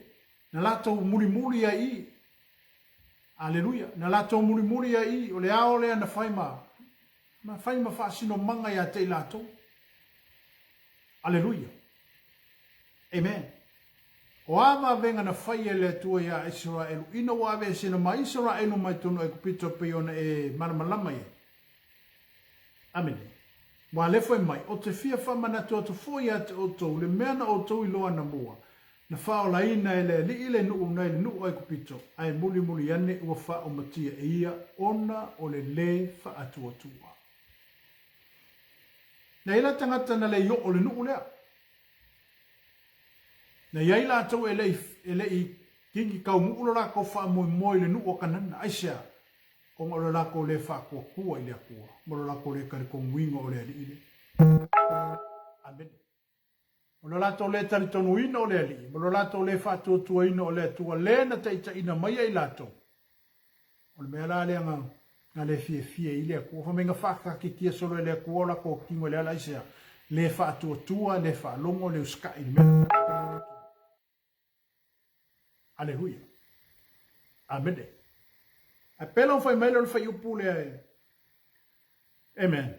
Na latou mulimuli ai i, aleluia, na latou mulimuli ai i, o le ao lea na fai ma, na fai ma faasinomaga ia te i latou. Aleluia. Amen. O a vavega na fai e le Atua iā Isaraelu ina ua aveeseina mai Isaraelu mai totonu o Aikupito pei ona e malamalama i ai? Amene. Ua le fai mai, O te fia faamanatu atu foi ia te outou le mea na outou iloa anamua, na faaolaina e le Alii le nuu nai le nuu Aikupito, ae mulimuli ane ua faaumatia e ia ona o le lē faatuatua. Na i ai la tagata na le i oo i le nuu lea. Na i ai latou e le i, e le i kini taunuu lo latou faamoemoe i le nuu o Kanana. Aisea? Ona o le latou le faatuatua i le Atua ma lo latou le talitonuina o le Alii lea. Amene. O lo latou le talitonuina o le Alii ma lo latou le faatuatuaina o le Atua le na taitaiina mai ai latou. O le mea la lea na, na le fiafia i le Atua. Fai mai na faakatitia solo e le Atua o latou tino i le ala aisea? Le faatuatua, le faalogo, le usitai i le mea. Aleluia. Amene. Ae pei la ona fai mai lea o le fuaiupu lea e Amen.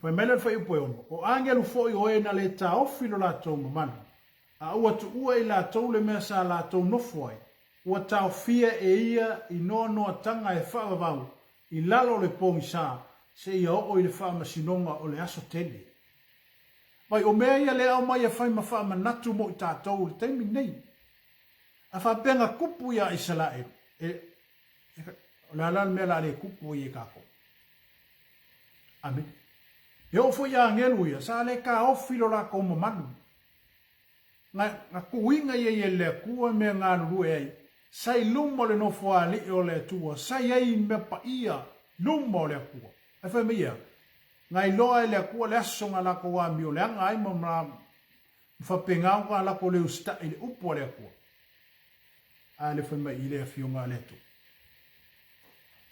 Fai mai lea o le fuaiupu e 6, O agelu foi o e na le taofi lo latou mamalu, a ua tuua i latou le mea sa latou nofo ai, ua taofia e ia i noanoataga e faavavau i lalo o le pogisa seia oo i le faamasinoga o le aso tele. Vai, o mea ia lea aumai e fai ma faamanatu mo i tatou i le taimi nei. A faapea na tupu iā Isalaelu, e, e, o le a la le mea o le a le tupu ai e tatou? Amene. E oo foi i agelu ia, sa le taofi lo latou mamalu. Na, na tuuina ia i le Atua mea galulue ai, sa i luma o le nofoalii o le Atua, sa i ai mea paia luma o le Atua. Ae fai mai ia, na iloa e le Atua le aso na latou amio leaga ai ma, ma faapena ona latou le usitai i le upu a le Atua. A le fai mai i le afioga a le Atua.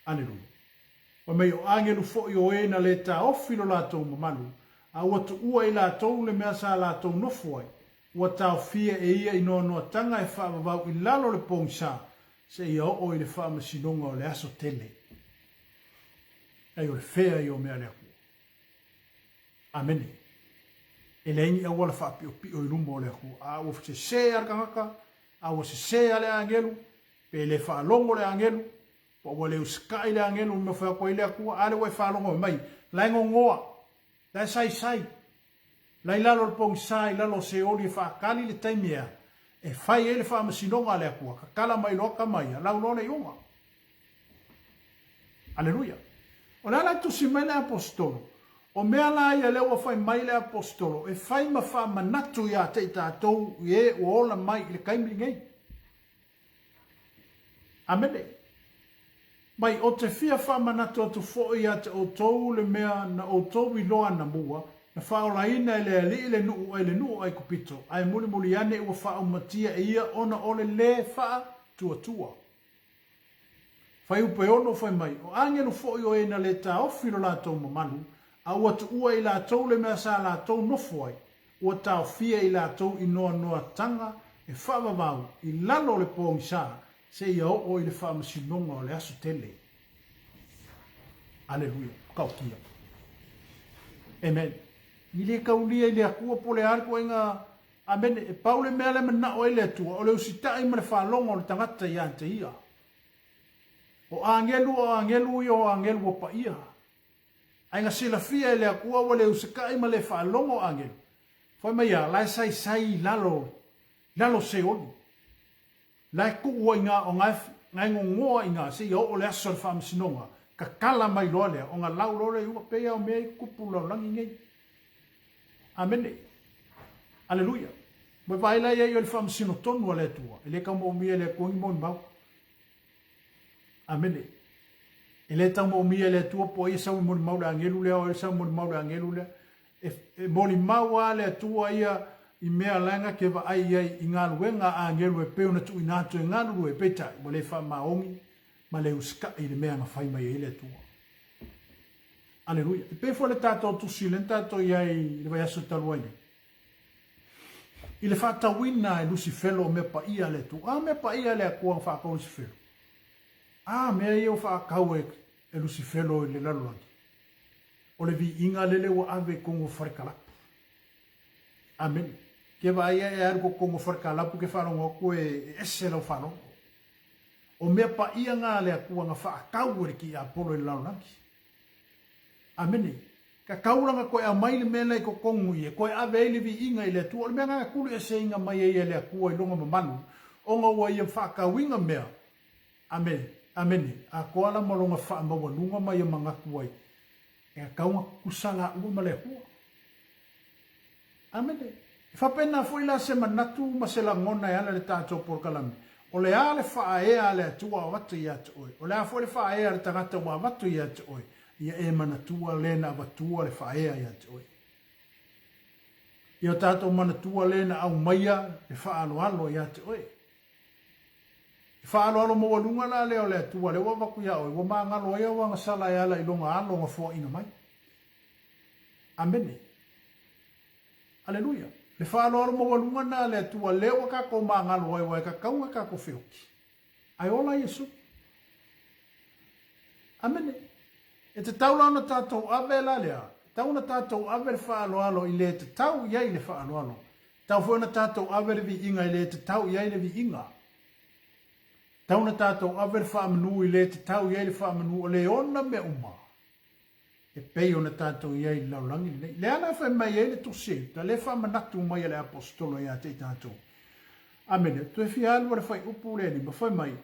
Aleluia. Fai mai o agelu foi o e na le taofi lo latou mamalu, a ua tuua i latou le mea sa latou nofo ai, ua taofia e ia i noanoataga e faavavau i lalo o le pogisa, seia oo i le faamasinoga o le aso tele. Ai o le fea ia o mea a le Atua. Amene. E leai ni auala faapiopio i luma o le Atua. A ua sese lava le tagata, a ua sese lava le agelu, pe le faalogo le agelu, po ua le usikai le agelu i mea fai atu ai le Atua, a lea ua e faalogo mai, la e gogoa, la e saisai, la i lalo o le pogisa, i lalo o Seoli e faatali le taimi ea e fai ai le faamasinoga a le Atua, tatala mai loa tama ia, lau loa le iuga. Aleluia. O le a la e tusi mai le Aposetolo? O mea la ia lea ua fai mai le Aposetolo e fai ma faamanatu ia te i tatou i e ua ola mai i le taimi lenei. Amene. Mai o te fia faamanatu atu foi ia te outou le mea na outou iloa anamua, na faaolaina e le Alii le nuu ai le nuu o Aikupito, ae mulimuli ane ua faaumatia e ia ona o le le faatuatua. Fuaiupu e 6 fai mai, O agelu foi o e na le taofi lo latou mamalu, a ua tuua i latou le mea sa latou nofo ai, ua taofia i latou i noanoataga e faavavau i lalo o le pogisa seia oo i le faamasinoga o le aso tele. Aleluia. Tautia. Amen. I le taulia i le Atua po o le a le ituaiga Amene. E pau le mea lea e manao ai le Atua, o le usitai ma le faalogo o le tagata ia te Ia. O agelu o agelu ia o agelu ua paia. Ae na silafia e le Atua ua le usitai ma le faalogo agelu. Fai mai a, la e saisai i lalo, lalo Seoli. La e tuu ai ina, o na e gogoa i ina seia oo le aso o le faamasinoga, tatala mai loa lea, ona lau loa lea i uka, pei lava o mea i tupu lalolagi nei. Amene. Aleluia. Ua vaai la ia i o le faamasino tonu a le Atua, e le tau moomia e le Atua ni molimau. Amene. E le tau moomia e le Atua po o ai e sau e molimau le agelu lea, o ai e sau e molimau le agelu lea. E, e molimau lava le Atua ia i mea laga ke vaai ai i galuega a agelu e pei ona tuuina atu e galulue, peitai, ua le faamaoni ma le usita'i i le mea na fai mai ai le Atua. Aleluia. E pei foi le tatou tusi lea na tatou i ai i le vaiaso talu ai nei. I le faatauina e Lusifelo o mea paia a le Atua. A mea paia a le Atua na faatau Lusifelo. A mea ia ua faatau e, e Lusifelo i le lalolagi. O le viiga lele ua ave i totonu o falekalapu. Amene. Ke vaai e alu totonu o falekalapu ke faalogo atu e ese lau faalogo. O mea paia na a le Atua na faatau e le tiapolo i le lalolagi. Amene. Tatau la na toe aumai le mea lea i totonu ia, toe ave ai le viiga i le Atua. O le mea na na tulieseina mai ai e le Atua i Lona mamalu, ona ua Ia faatauina mea. Amene. Amene. Atoa la ma Lona faamaualuga ma Ia manatu ai, e tatau ona tutusa laua ma le Atua. Amene. E faapena foi la se manatu ma se lagona e ala i le tatou polokalame. O le a le faaea a le Atua ua avatu ia te oe? O le a foi le faaea a le tagata ua avatu ia te oe? Ia e manatua le na avatua le faaea ia te oe. Ia o tatou manatua le na aumaia le faaaloalo ia te oe. E faaaloalo maualuga la lea o le Atua lea ua avatu ia oe, ua magalo ai au agasala e ala i lona alo na foaina mai. Amene. Aleluia. Le faaaloalo maualuga na a le Atua lea ua tatou magalo ai, aua e tatau ona tatou feoti. Ae ola Iesu. Amene. E tatau la ona tatou ave la lea, tatau ona tatou ave le faaaloalo i le tatau i ai le faaaloalo. Tatau foi ona tatou ave le viiga i le tatau i ai le viiga. Tatau ona tatou ave le faamanu i le tatau i ai le faamanu o le ona mea uma. E pei ona tatou i ai i le lalolagi lenei. Le ala e fai mai ai le Tusi a Iuta, lea e faamanatu mai e le Aposetolo ia te i tatou. Amene. Toe fia alu a le fuaiupu lea 5, fai mai,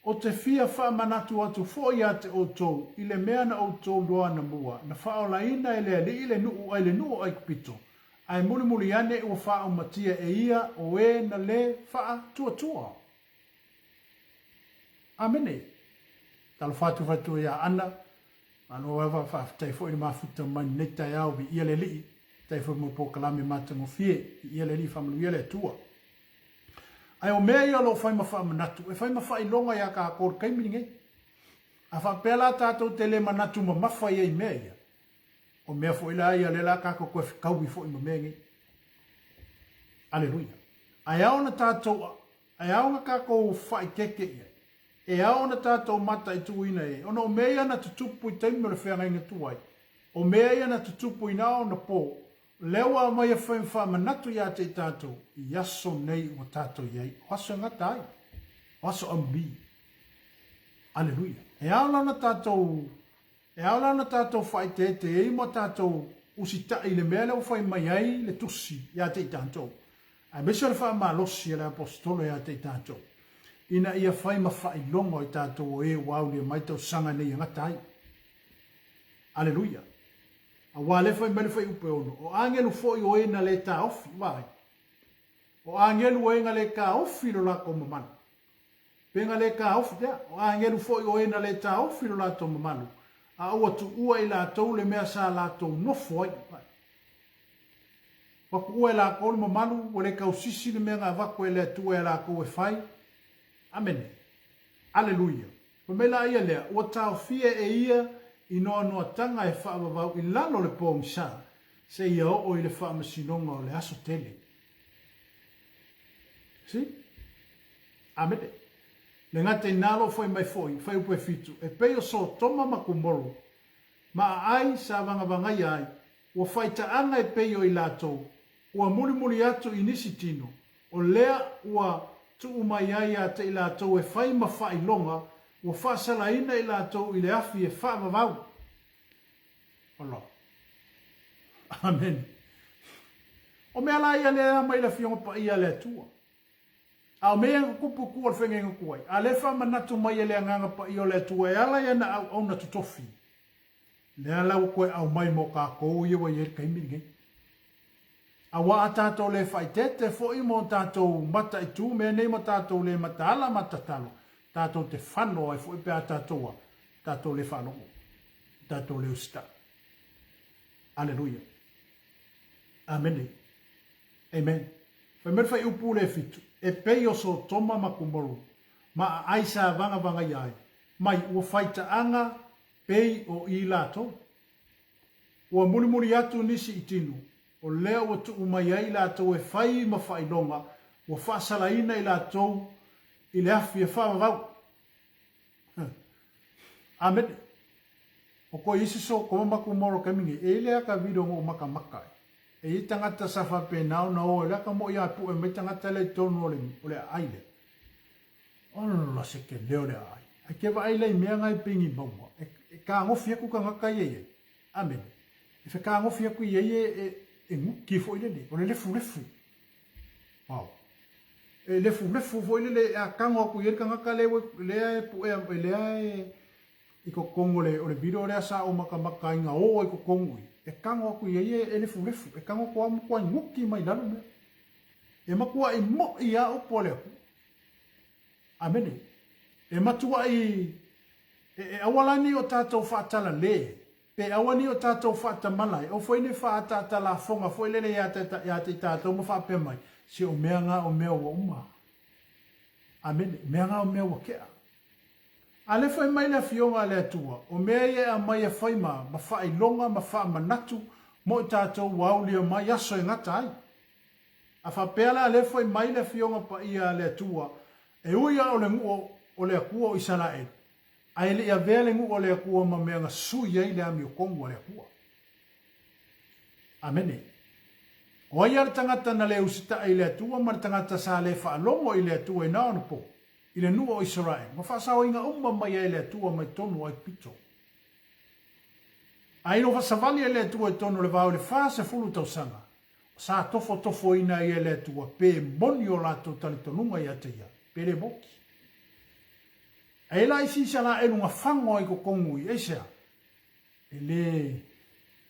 Ou te fia faamanatu atu foi ia te outou i le mea na outou iloa anamua, na faaolaina e le Alii le nuu ai le nuu o Aikupito, ae mulimuli ane ua faaumatia e ia o e na le faatuatua. Amene. Talofa atu fatu ia Ana, Malo lava, faafetai foi le mafuta mai lenei taeao, viia le Alii, faafetai foi mo polokalame matagofie, viia le Alii, faamanuia le Atua. Ae o mea ia o lo o fai ma faamanatu, e fai ma faailoga ia tatou i le taimi lenei. A faapea la tatou te le manatu mamafa i ai mea ia, o mea foi la ia lea la tatou toe fetaui foi ma mea nei. Aleluia. Ae ao ona tatou Ae ao ona tatou faaeteete i ai. E ao ona tatou mataituina i ai, ona o mea ia na tutupu i taimi o le feagaiga tuai, o mea ia na tutupu i na ona po, lea ua aumai e fai ma faamanatu ia te i tatou i aso nei ua tatou i ai, o aso e gata ai, o aso amuli. Aleluia. E ao la ona tatou E ao la ona tatou faaeteete ai ma tatou usitai i le mea lea ua fai mai ai le Tusi ia te i tatou, aemaise o le faamalosi a le Aposetolo ia te i tatou, ina ia fai ma faailoga o i tatou o e ua aulia mai tausaga nei e gata ai. Aleluia! Aua lea fai mai le Fuaiupu e 6, O agelu foi o e na le taofi, vaai, o agelu o e na le taofi lo latou mamalu, Pe na le taofi pea, o agelu foi o e na le taofi lo latou mamalu, a ua tuua i latou le mea sa latou nofo ai. Ua tuua e lakou le mamalu, ua le tausisi le mea na avatu e le Atua ia lakou e fai. Amene. Aleluia. Fai mai la ia lea, ua taofia e ia i noanoatanga e faavavau i lalo o le pogisa, seia oo i le faamasinoga o le aso tele. See? Amene. Le gata i nā lo fai mai foi, fuaiupu e 7, e pei o Sotoma ma Kumoro, ma aai sa vagavagaia ai, ua faitaaga e pei o i latou, ua mulimuli atu i nisi tino, o lea ua tuu mai ai ia te i latou e fai ma faailoga, ua faasalaina i latou i le afi e faavavau. Ola. Amene. O mea la ia lea mai le Afioga Paia a le Atua. A o mea ia na tutupu i tua o le feagaiga tuai, a lea e faamanatu mai e le Agaga Paia o le Atua e ala i ana auauna totofi, lea la ua toe aumai mo tatou ia ua i ai le taimi lenei. Aua a tatou le faaeteete foi ma o tatou mataitu mea nei ma tatou le mataala ma tatalo, tatou te fano ai foi pe a tatou a, tatou le faalogo, tatou le usitai. Aleluia. Amene. Amen. Fai mai le fuaiupu lea e fitu, E pei o Sotoma ma Komoro, ma aai sa vagavagaia ai, mai ua faitaaga pei o i latou. Ua mulimuli atu nisi i tino, o lea ua tuu mai ai i latou e fai ma faailoga, ua faasalaina i latou i le afi e faavavau. Amene. O ko isi so ko maku moro kemi nge e le aka video ngo maka maka. E i tangata sa faapena ona o e le aka mo ia pu e mai tangata le tonu o le o le ai le. Ola se ke leo le ai. Ai ke va ai le mea ngai pingi maua. E, e ka ngofi aku ka ngaka ia ia. Amene. E fe ka ngofi aku ia ia e, e nguki fo ile le. O le lefu lefu. Wow. E lefulefu foi lele e akago aku i ai le tagata lea lea e puea lea e i totonu o le o le video lea sa ou makamaka ai na o ai totonu i e kago aku i ai e lefulefu e kago aku a matua guki mai lalo mea e matuai moʻi a upu a le Atua. Amene. E matuai e, e aua la nei o tatou faatalale Pe aua nei o tatou faatamala e o foi nei faaataata lafoga foi lele ia te i tatou ma faapea mai, Se o mea nga o mea ua uma. Amene. O mea nga o mea ua kea. A le fai mai le Afioga a le Atua, o mea ia e aumai e fai ma, ma faailoga ma faamanatu mo i tatou ua aulia mai aso e gata ai. A faapea la le fai mai le Afioga Paia a le Atua, e ui a o le nuu o le Atua o Isaraelu, Ae le i avea le nuu a le Atua ma mea na sui ai le amiotonu a le Atua. Amene. O ai a le tagata na le usitai i le Atua ma le tagata sa le faalogo i le Atua i na ona po, i le nuu o Isaraelu, na faasaoina uma mai ai e le Atua mai totonu o Aikupito. A ina ua faasavali e le Atua i totonu o le vao i le 40 tausaga, sa tofotofoina ai e le Atua pe moni o latou talitonuga ia te ia, pe le moni. Ae la isi isa la elu gafago ai totonu i aisea? E le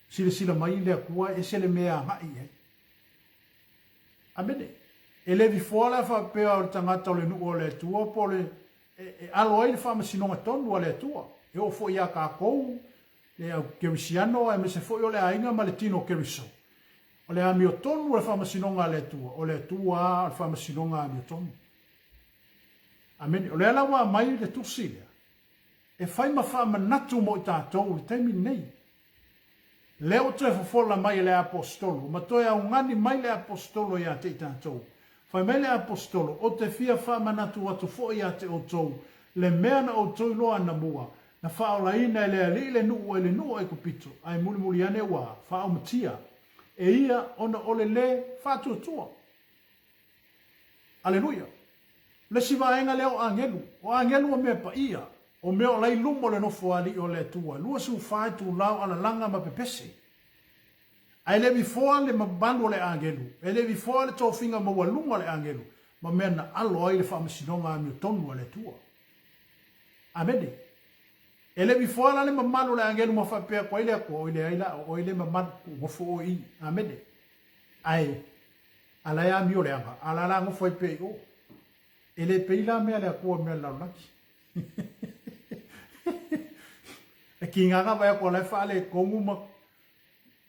silasila mai le Atua e ese le mea e agai i ai. Amene. E le vifoa la faapea o le tagata o le nuu o le Atua po o le e, e alo ai le faamasinoga tonu a le Atua. E oo foi ia tatou le au kerisiano aemaise foi o le aiga ma le tino Keriso. O le amiotonu o le faamasinoga a le Atua, o le Atua o le faamasinoga amiotonu. Amene. O lea la ua aumai le tusi lea e fai ma faamanatu mo i tatou i le taimi lenei. Lea ua toe fofola mai e le Aposetolo ma toe augani mai le Aposetolo ia te i tatou. Fai mai le Aposetolo, Ou te fia faamanatu atu foi ia te outou le mea na outou iloa anamua, na faaolaina e le Alii le nuu ai le nuu o Aikupito, ae mulimuli ane ua faaaumatia e ia ona o le lē faatuatua. Aleluia! O le isi vaega lea o agelu. O agelu o mea paia, o mea o la i luma o le Nofoalii o le Atua, 24 itula o alalaga ma pepese. Ae le vifoa le mamalu o le agelu, e le vifoa le tofiga maualuga o le agelu, ma mea na alo ai le faamasinoga amiotonu a le Atua. Amene. E le vifoa la le mamalu o le agelu ma faapea atu ai le Atua, oi leai la, o oe le mamalu, nofo oe i i. Amene. Ae A la e amio leaga, a la la nofo ai pea i o. E le pei la mea le Atua mea le lalolagi. E kigaga vai aku a la e faaletonu ma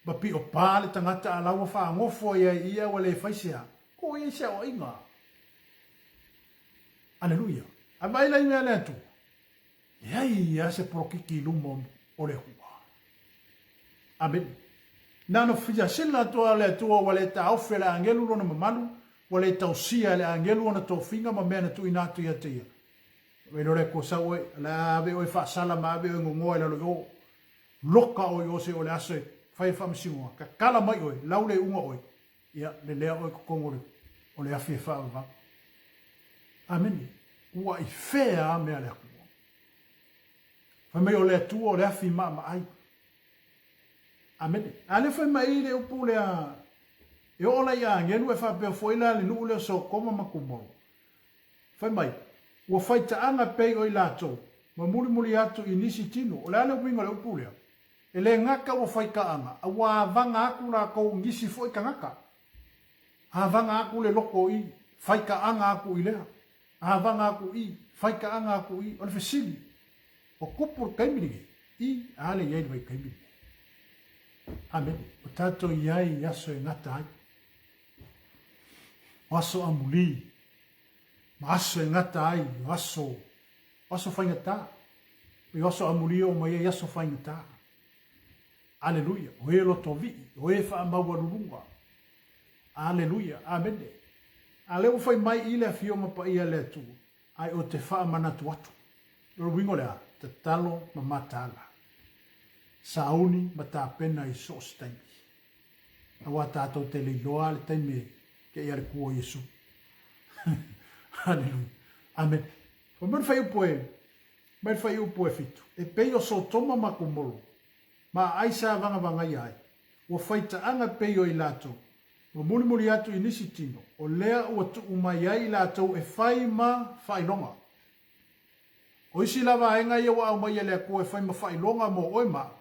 ma pio pa le tagata a la ua faagofo ai ai ia ua le fai se a. Ko ia se aoaiga. Aleluia. A vai la i mea le Atua. Leai lava se polokiki i luma o le Atua. Amene. Na ona silasila atu lava le Atua ua le taofi e le agelu lona mamalu, ua le tausia e le agelu ona tofiga ma mea na tuuina atu ia te ia. Fai mai loa le Atua, Sau oe, o le a ave oe faasala ma ave oe gogoa i lalo i o. Loka oe i o se o le aso e fai ai faamasinoga. Tatala mai oe, lau le iuga oe, ia lelea oe i totonu o le afi e faavavau. Amene. Ua i fea a mea le Atua? Fai mai o le Atua o le afi maamaai. Amene. A le fai mai le upu lea e oo la i agelu e faapea foi la le nuu lea o Sotoma ma Komoro. Fai mai, ua faitaaga pei o i latou, ma mulimuli atu i nisi tino. O le a le uiga o le upu lea? E le gata ua faitaaga, a ua avaga atu latou i nisi foi tagata. Avaga atu le loto i, faitaaga atu i lea. Avaga atu i, faitaaga atu i. O le fesili, ua tupu le taimi lenei? I, a le i ai le vaitaimi lenei. Amene. Ua tatou i ai i aso e gata ai. O aso amulī, ma aso e gata ai, o aso, o aso faigata. O aso amulī e oo mai ai aso faigata. Aleluia! O e lotovii, o e faamaualuluga. Aleluia! Amene! A lea ua fai mai i le Afioga Paia a le Atua, ae ou te faamanatu atu. O le uiga o le a? Tatalo ma mataala. Sauni ma tapena i so o se taimi. Aua tatou te le iloa le taimi e kei a le ku o Iesu. Aleluia. Amene. Fai mai le fuaiupu e, mai le fuaiupu e fitu, e pei o Sotoma ma Komoro, ma aai sa vagavagaia ai, ua faitaaga pei o i latou, ma mulimuli atu i nisi tino, o lea ua tuu mai ai i latou e fai ma faailoga. O isi la vaega ia ua aumai e le Atua e fai ma faailoga mo oe ma au.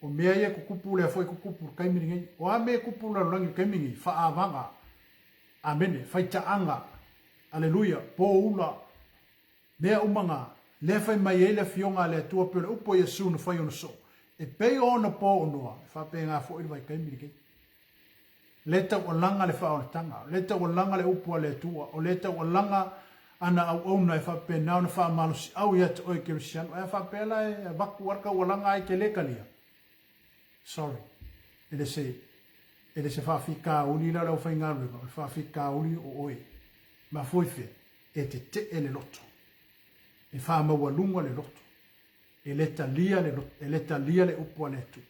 O mea ia e tutupu lea foi e tutupu i le taimi lenei. O a mea e tupu i le lalolagi i le taimi lenei? Faaavaga. Amene. Faitaaga. Aleluia. Poula. Mea uma na, lea fai mai ai le Afioga a le Atua pei o le upu a Iesu na fai ona soo, e pei o ona po o Noa, e faapena foi le vaitaimi lenei. Le taualaga le faaolataga, le taualaga le upu a le Atua, o le taualaga ana auauna e faapena ona faamalosiau ia te oe Kerisiano. Ae a faapea la e avatu a le taualaga ae te le talia? Sorry. E le se, e le se faafitauli la o le aufaigaluega, o le faafitauli o oe. Mafua i fea? E tetee le loto. E faamaualuga le loto. E le talia le loto, e le talia le upu a le Atua.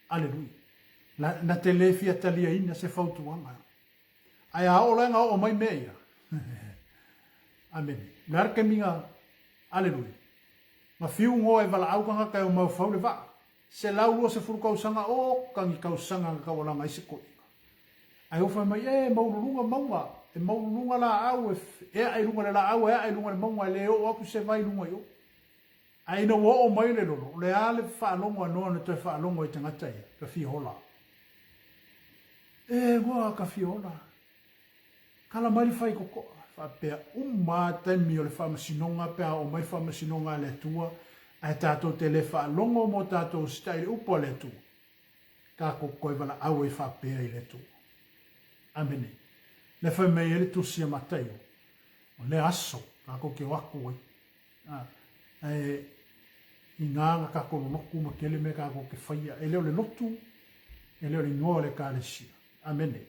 Aleluia. Na, na te le fia taliaina se fautuaga. Ae a oo la ina oo mai mea ia. Amene. O le a le taimi na, aleluia, na fiu Noa e valaau tagata e omai o fau le vaa. 120 tausaga, oka ni tausaga na taualaga ai se toeaina. Ae ua fai mai, e maululuga mauga, e maululuga laau, e ae i luga o le laau, e ae i luga o le mauga, e le oo atu se vai i luga i o. Ae ina ua oo mai le lolo, o le a le faalogo a Noa na toe faalogo ai i tagata ia? Ka fia ola. E, ua ka fia ola. Kala mai le faikokoa. Faapea uma lava taimi o le faamasinoga pe a oo mai le faamasinoga a le Atua, ae tatou te le faalogo mo tatou usitai i le upu a le Atua, tatou toe valaau ai faapea i le Atua. Amene. Lea fai mai ai le Tusi a Mataio, o lea aso tatou te o atu ai. Ae inā na tatou lolotu ma tele mea tatou te faia, e le o le lotu, e le o le igoa o le Ekalesia. Amene.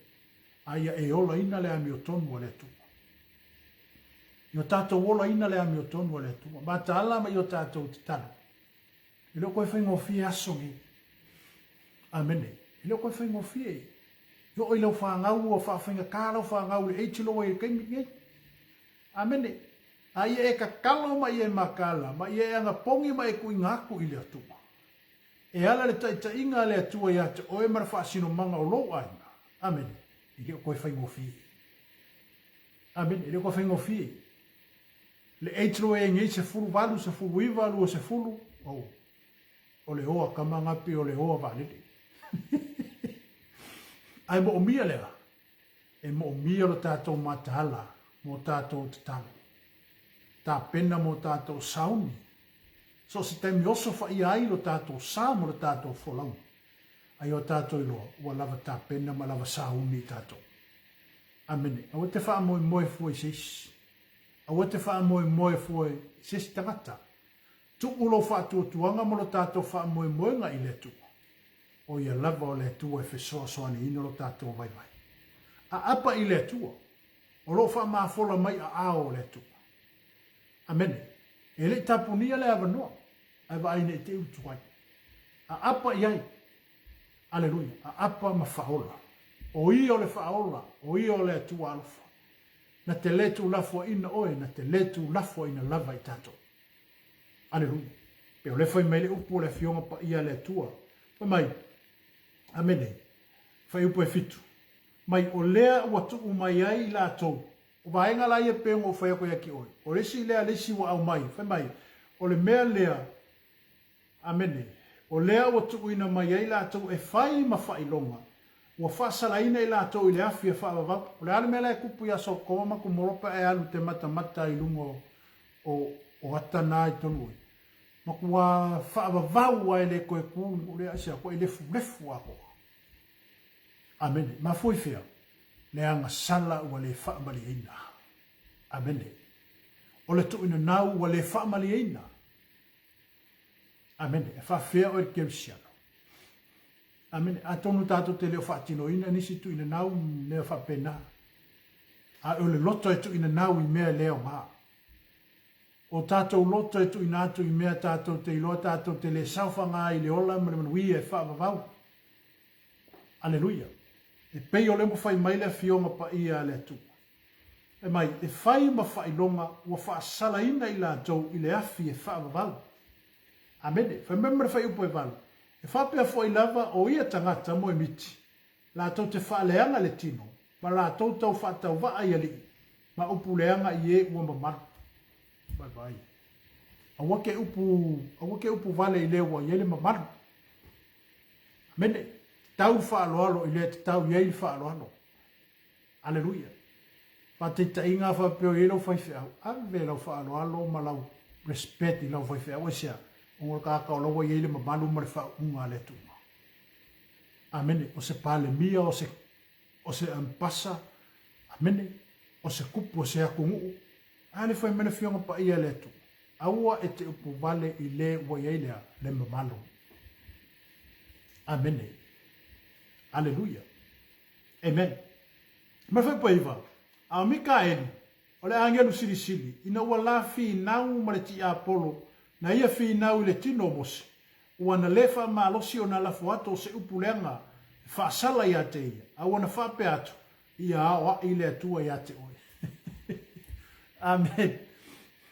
A ia e olaina le amiotonu a le Atua. Ia o tatou olaina le amiotonu a le Atua. Mataala ma ia o tatou tatalo. E le o toe faigofie aso nei. Amene. E le o toe faigofie. E oo i lau fanau ua faafaigata lau fanau i le age lea ua i ai i le taimi lenei. Amene. A ia e tatalo ma ia e mataala, ma ia e anapogi ma e tuuina atu i le Atua. E ala le taitaiga a le Atua iā te oe ma le faasinomaga o lou aiga. Amene. E le o toe faigofie. Amene. E le o toe faigofie. Le age loa e nei, 18, 19, 20, oh, o le oa tama na pei o le oa vaalele. Ae moomia le a? E moomia lo tatou mataala mo tatou tatalo. Tapena mo tatou sauni. So o se taimi oso faia ai lo tatou sa mo le tatou folauga. A ia o tatou iloa, ua lava tapena ma lava sauni i tatou. Amene. Aua te faamoemoe fua i se isi. Aua te faamoemoe fua i se isi tagata. Tuu lou faatuatuaga ma lo tatou faamoemoega i le Atua. O ia lava o le Atua e fesoasoaniina lo tatou vaivai. Aapa i le Atua, o lo o faamafola mai aao o le Atua. Amene. E le i tapunia le avanoa, ae vaai ne i te i utu ai. Aapa i ai. Aleluia. Aapa ma faaola. O ia o le faaola, o ia o le Atua alofa. Na te le tuulafoaina oe, na te le tuulafoaina lava i tatou. Aleluia. Pe o le fai mai le upu o le Afioga Paia a le Atua. Fai mai, Amene, fuaiupu e fitu, mai o lea ua tuu mai ai i latou, o vaega la ia pei ona ou fai atu ia te oe, o le isi lea le isi ua aumai, fai mai, o le mea lea, Amene, o lea ua tuuina mai ai latou e fai ma faailoga, ua faasalaina i latou i le afi e faavavau. O le a le mea la e tupu ia Sotoma ma Komoro pe a e alu te matamata i luga o, o ata na i tonu ai? Matua faavavau lava e le toe tu le nuu lea, aisea, ua lefulefu atoa. Amene. Mafua i fea? Le agasala ua le faamalieina. Amene. O le tuuinanau ua le faamalieina. Amene. E faafefea oe le Kerisiano. Amene. Atonu tatou te le o faatinoina nisi tuuinanau mea faapena. A o le loto e tuuinanau i mea le aoga. O tatou loto e tuuina atu i mea tatou te iloa tatou te le saofaga ai i le ola ma le manuia e faavavau. Aleluia! E pei o lea ua fai mai le Afioga Paia a le Atua. Fai mai, e fai ma faailoga ua faasalaina i latou i le afi e faavavau. Amene. Fai mai ma le fuaiupu e valu, E faapea foi lava o ia tagata moemiti, latou te faaleaga le tino, ma latou tau faatauvaa i alii, ma upu leaga i e ua mamalu. Vaivai. Aua ke upu, aua ke upu vale i le ua i ai le mamalu. Amene. Tatau le faaaloalo i le tatau i ai le faaaloalo. Aleluia. Faataitaiga a faapea o i ai lau faifeau, ave lau faaaloalo ma lau respect i lau faifeau. Aisea? Ona o le tagata o la ua i ai le mamalu ma le faauuga a le Atua. Amene. O se Palemia, o se, o se Ampasa, amene, o se kupu o se atunuu. A le fai mai le Afioga Paia a le Atua, aua e te upu vale i le ua i ai le a? Le mamalu. Amene. Aleluia. Amen. Ma le fuaiupu e 9, A o Mikaeli, o le agelu silisili, ina ua la finau ma le tiapolo na ia finau i le tino o Mose, ua na le faamalosi ona lafo atu o se upu leaga e faasala ia te ia, a ua na faapea atu, Ia aoai le Atua ia te oe. Amen.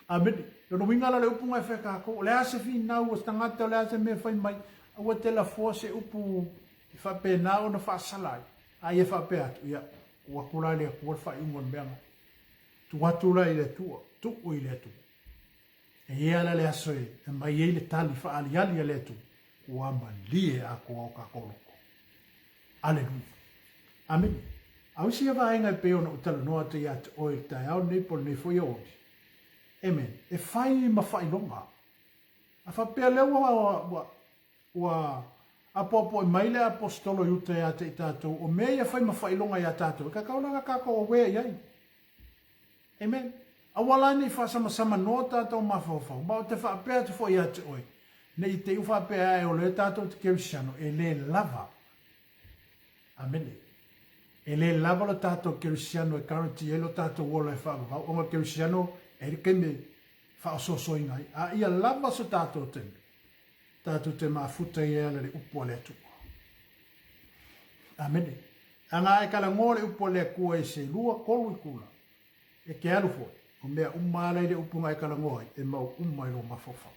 Amene. Lona uiga la o le upu na e fai a tatou, o le a se finau a se tagata, o le a se mea e fai mai, aua te lafoa se upu e faapena ona faasala ai, a ia faapea atu, ia, tuu atu la i le Atua le faaiuga o le mea lena. Tuu atu la i le Atua, tuu i le Atua. E i ai la le aso e aumai ai le tali faaaliali a le Atua, ua malie atoa o tatou loto. Aleluia. Amene. A o isi ia vaega e pei ona ou talanoa atu ia te oe i le taeao lenei po o lenei foi aoauli. Amen. E fai ma faailoga. A faapea lea ua, ua, ua apoapoai mai le Aposetolo Iuta ia te i tatou, o mea ia fai ma faailoga ia tatou, e tatau la ona tatou aware i ai. Amen. Aua la ne i faasamasama noa tatou mafaufau, ma ou te faapea atu foi ia te oe, ne i te i u faapea ae o lea tatou te kerisiano, e le lava. Amene. E le lava lo tatou kerisiano e guarantee ai lo tatou ola e faavavau, ona o le kerisiano e i ai le taimi e faaosoosoina ai. A ia lava so tatou taimi, tatou te mafuta ai e ala i le upu a le Atua. Amene. Ana e talanoa le upu a le Atua i se lua, tolu itula, e te alu foi, o mea uma ala i le upu na e talanoa ai, e mau uma i lou mafaufau.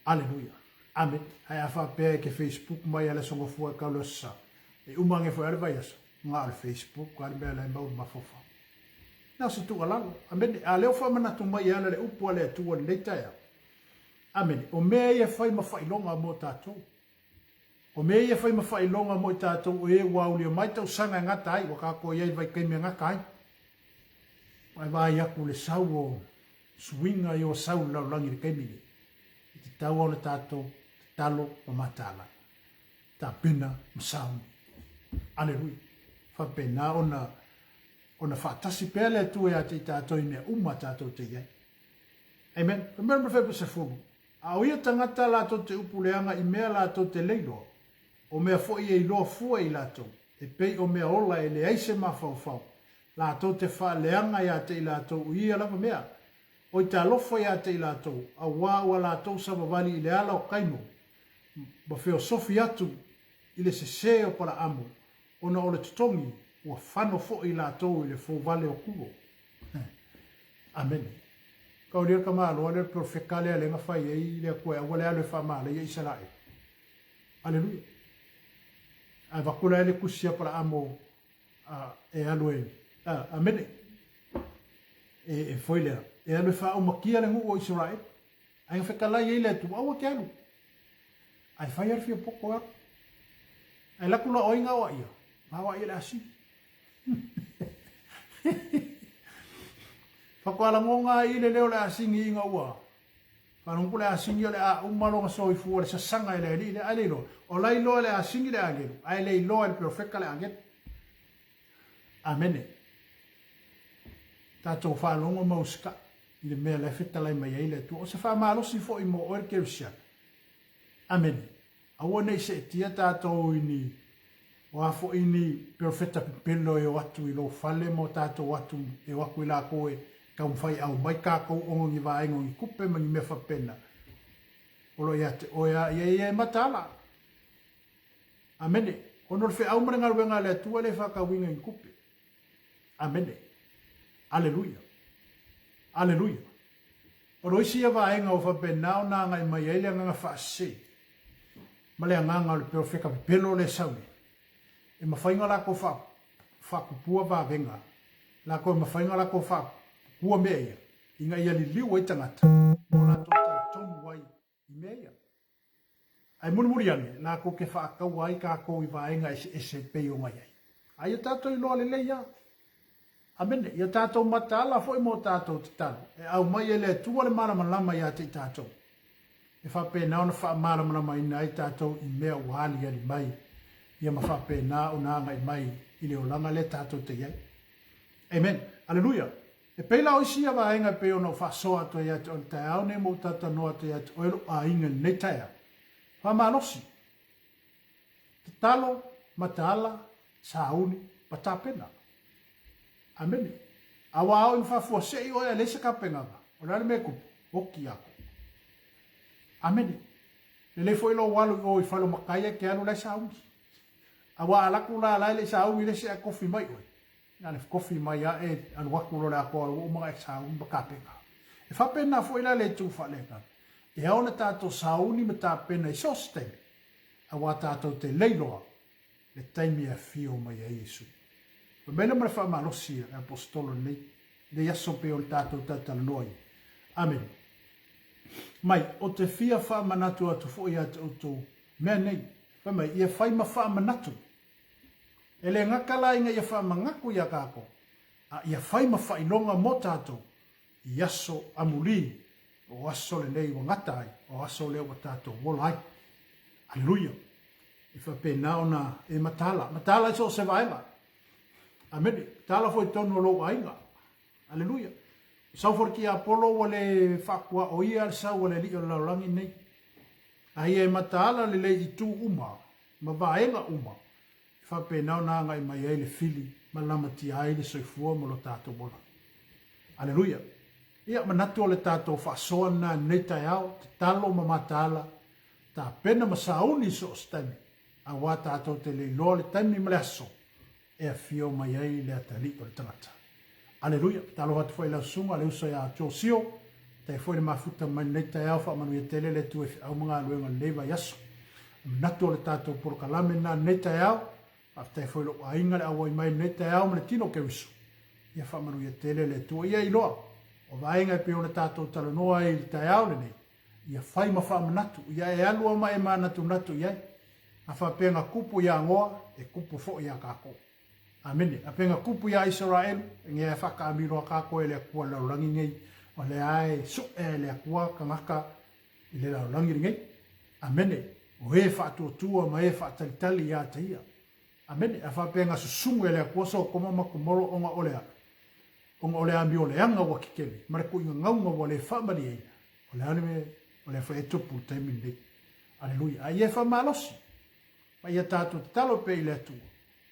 Aleluia. Amene. Ae a faapea e te Facebook mai a le Aso Gafua e tau le Aso Sa, e uma ane foi a le vaiaso, na o le Facebook a le mea la e mau i le mafaufau. Na o se tuualalo. Amene. A lea ua faamanatu mai e ala le upu a le Atua i lenei taeao. Amene. O mea ia e fai ma faailoga mo tatou. O mea ia e fai ma faailoga mo i tatou o e ua aulia mai tausaga e gata ai, ua tatou i ai i le vaitaimi e gata ai. Ua e vaai atu i le sau o suiga ia ua sau i le lalolagi i le taimi nei. E tatau ona tatou tatalo ma mataala, tapena ma sauni. Aleluia. Faapena ona ona faatasi pea le Atua ia te i tatou i mea uma tatou te i ai. Amen. Fai mai le 10, A o ia tagata latou te upu leaga i mea latou te leiloa, o mea foi e iloa fua i latou, e pei o mea ola e leai se mafaufau, latou te faaleaga ia te i latou i ia lava mea. Oi talofa ia te i latou, auā ua latou savavali i le ala o Kaino, ma feosofi atu i le sesē o Palaamo, ona o le totogi, ua fano foi latou i le fouvale o Kuro. Amene. Kaulia le tamaloa lea, le perofeta lea lea na fai ai le Atua e aua le alu e faamalaia Isaraelu. Aleluia. Ae avatu la e le tusi a Apalaamo e alu e, amene, e, e foi lea, e alu e faaumakia le nuu o Isaraelu. Ae na fetalai ai le Atua, aua te alu. Ae fai a le fia poto e alu. Ae alu atu la o ai na aoaia? Na aoaia e le asini. Faatoa lagona ai le leo o le asini ina ua faalogo le asini o le a uma lona soifua le sasaga e le alii lea, ae le iloa. O la iloa e le asini le agelu, ae le iloa e le perofeta le agelu. Amene. Tatou faalogo ma usikai i le mea la e fetalai mai ai le Atua. O se faamalosi foi mo oe le kerisiano. Amene. Aua ne i seetia tatou i ni, o a foi ni perofeta pepelo e o atu i lou fale ma o tatou o atu, e o atu i lakou e taumafai e aumai tatou ona ni vaega o ni tupe ma ni mea faapena. O lo o ia te oe a, ia ia e mataala. Amene. Ona o le feau ma le galuega a le Atua e le faatauina i ni tupe. Amene. Aleluia. Aleluia. O lo isi ia vaega ua faapena ona agai mai ai le agaga faasese ma le agaga o le perofeta pepelo lea e sau nei, e mafai ona latou faatupua vavega, latou e mafai ona latou faatupua mea ia, ina ia liliu ai tagata ma o latou talitonu ai i mea ia. Ae mulimuli ane, latou te faataua ai tatou i vaega eseese e pei ona i ai. A ia tatou iloa lelei lava. Amene. Ia tatou mataala foi mo tatou tatalo, e aumai e le Atua le malamalama ia te i tatou, e faapena ona faamalamalamaina ai tatou i mea ua aliali mai, ia ma faapena ona agai mai i le olaga lea tatou te i ai. Amen. Aleluia. E pei la o isi ia vaega e pei ona ou faasoa atu ai ia te oe i le taeao nei ma ou talatalanoa atu ai ia te oe lou aiga i lenei taeao. Faamalosi, tatalo, mataala, sauni, ma tapena. Amene. A ua ao ina faafuasei oe a leai se tapenaga, o le a le mea e tupu? Oti ia koe. Amene. Lelei foi lou alu i o i Faleomakaia e te alu la e sauni. Aua a alu atu la la e le i sauni le isi ae kofi mai oe, Na o le kofi mai a e alu atu loa le atoa ua uma ona e sauni ma tapena. E faapena foi la le itu faaleagaga. E ao ona tatou sauni ma tapena i so o se taimi, aua tatou te leiloa le taimi e afio mai ai Iesu. Fai mai lea ma le faamalosi a le Aposetolo i lenei, lenei aso pei ona tatou talatalanoa ai. Amene. Mai, ou te fia faamanatu atu foi ia te outou mea nei. Fai mai, ia fai ma faamanatu. E le gata la ina ia faamanatu iā tātou, a ia fai ma faailoga mo tātou i aso amulī, o aso lenei ua gata ai, o aso lea ua tātou ola ai. Aleluia! E faapena ona e mataala, mataala i so o se vaega. Amene. Mataala foi i totonu o lou aiga. Aleluia! O sau foi le tiapolo ua le faakuaoia le sau a le alii o le lalolagi lenei. A ia e mataala lelei i itu uma ma vaega uma e faapena ona agai mai ai le fili ma lamatia ai le soifua ma lo tatou ola. Aleluia! Ia, manatu o le tatou faasoa lena i lenei taeao, tatalo ma mataala, tapena ma sauni i so o se taimi, aua tatou te le iloa le taimi ma le aso e afio mai ai le atalii o le tagata. Aleluia! Talofa atu foi i lau susuga, le uso ia Josio, tai foi le mafuta mai lenei taeao, faamanuia tele le Atua i feau ma galuega o lenei vaiaso. Manatu o le tatou polokalame lena lenei taeao, faafetai foi i lou aiga le auai mai lenei taeao ma le tino o Keriso. Ia faamanuia tele le Atua. Ia iloa, o vaega e pei ona tatou talanoa ai i le taeao lenei, ia fai ma faamanatu, ia e alu lava ma e manatunatu i ai. A faapea na kupu iā Noa, e kupu foi iā kākou. Amene. A faapea na kupu iā Isaraelu, e ngea e whakaamilo a kākou e le Atua i le lalolagi nei, o lea e suʻe e le Atua tagata i le lalolagi lenei. Amene. O e faatuatua ma e faatalitali iā te ia. Amene. A faapea na susugu e le Atua Sotoma ma Komoro ona o le a? Ona o le amio leaga ua kekele, ma le kuiga gauga ua le faamalieina, o le a le mea o lea foi e tupu i le taimi lenei. Aleluia. A ia e faamalosi, ma ia tatou tatalo pea i le Atua,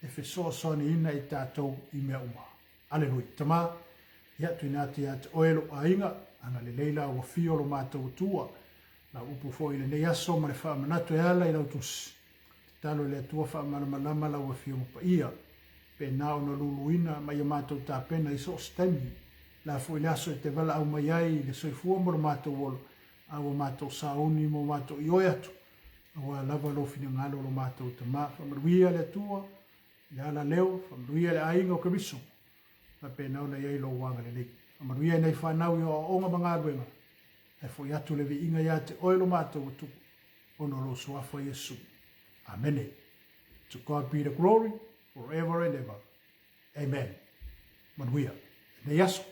e fesoasoaniina i tatou i mea uma. Aleluia. Tama, ia tuuina atu ia te oe lou aiga, agalelei la ua fio lo matou Atua, lau upu foi i lenei aso ma le faamanatu e ala i lau tusi. Tatalo i le Atua faamalamalama lau Afioga Paia, pena ona luluina ma ia matou tapena i so o se taimi, la foi le aso e te valaau mai ai i le soifua mo lo matou ola, a ua matou sauni ma ua matou ioe atu, aua lava lou finagalo lo matou Tama. Faamanuia le Atua i le alaleo, faamanuia le aiga o Keriso, faapena ona i ai lou agalelei. Faamanuia i nai fanau i aoaoga ma galuega, ae foi atu le viiga ia te oe lo matou Atua, ona o lou Suafa Iesu. Amene. To God be the glory forever and ever. Amen. Manuia. Lenei aso.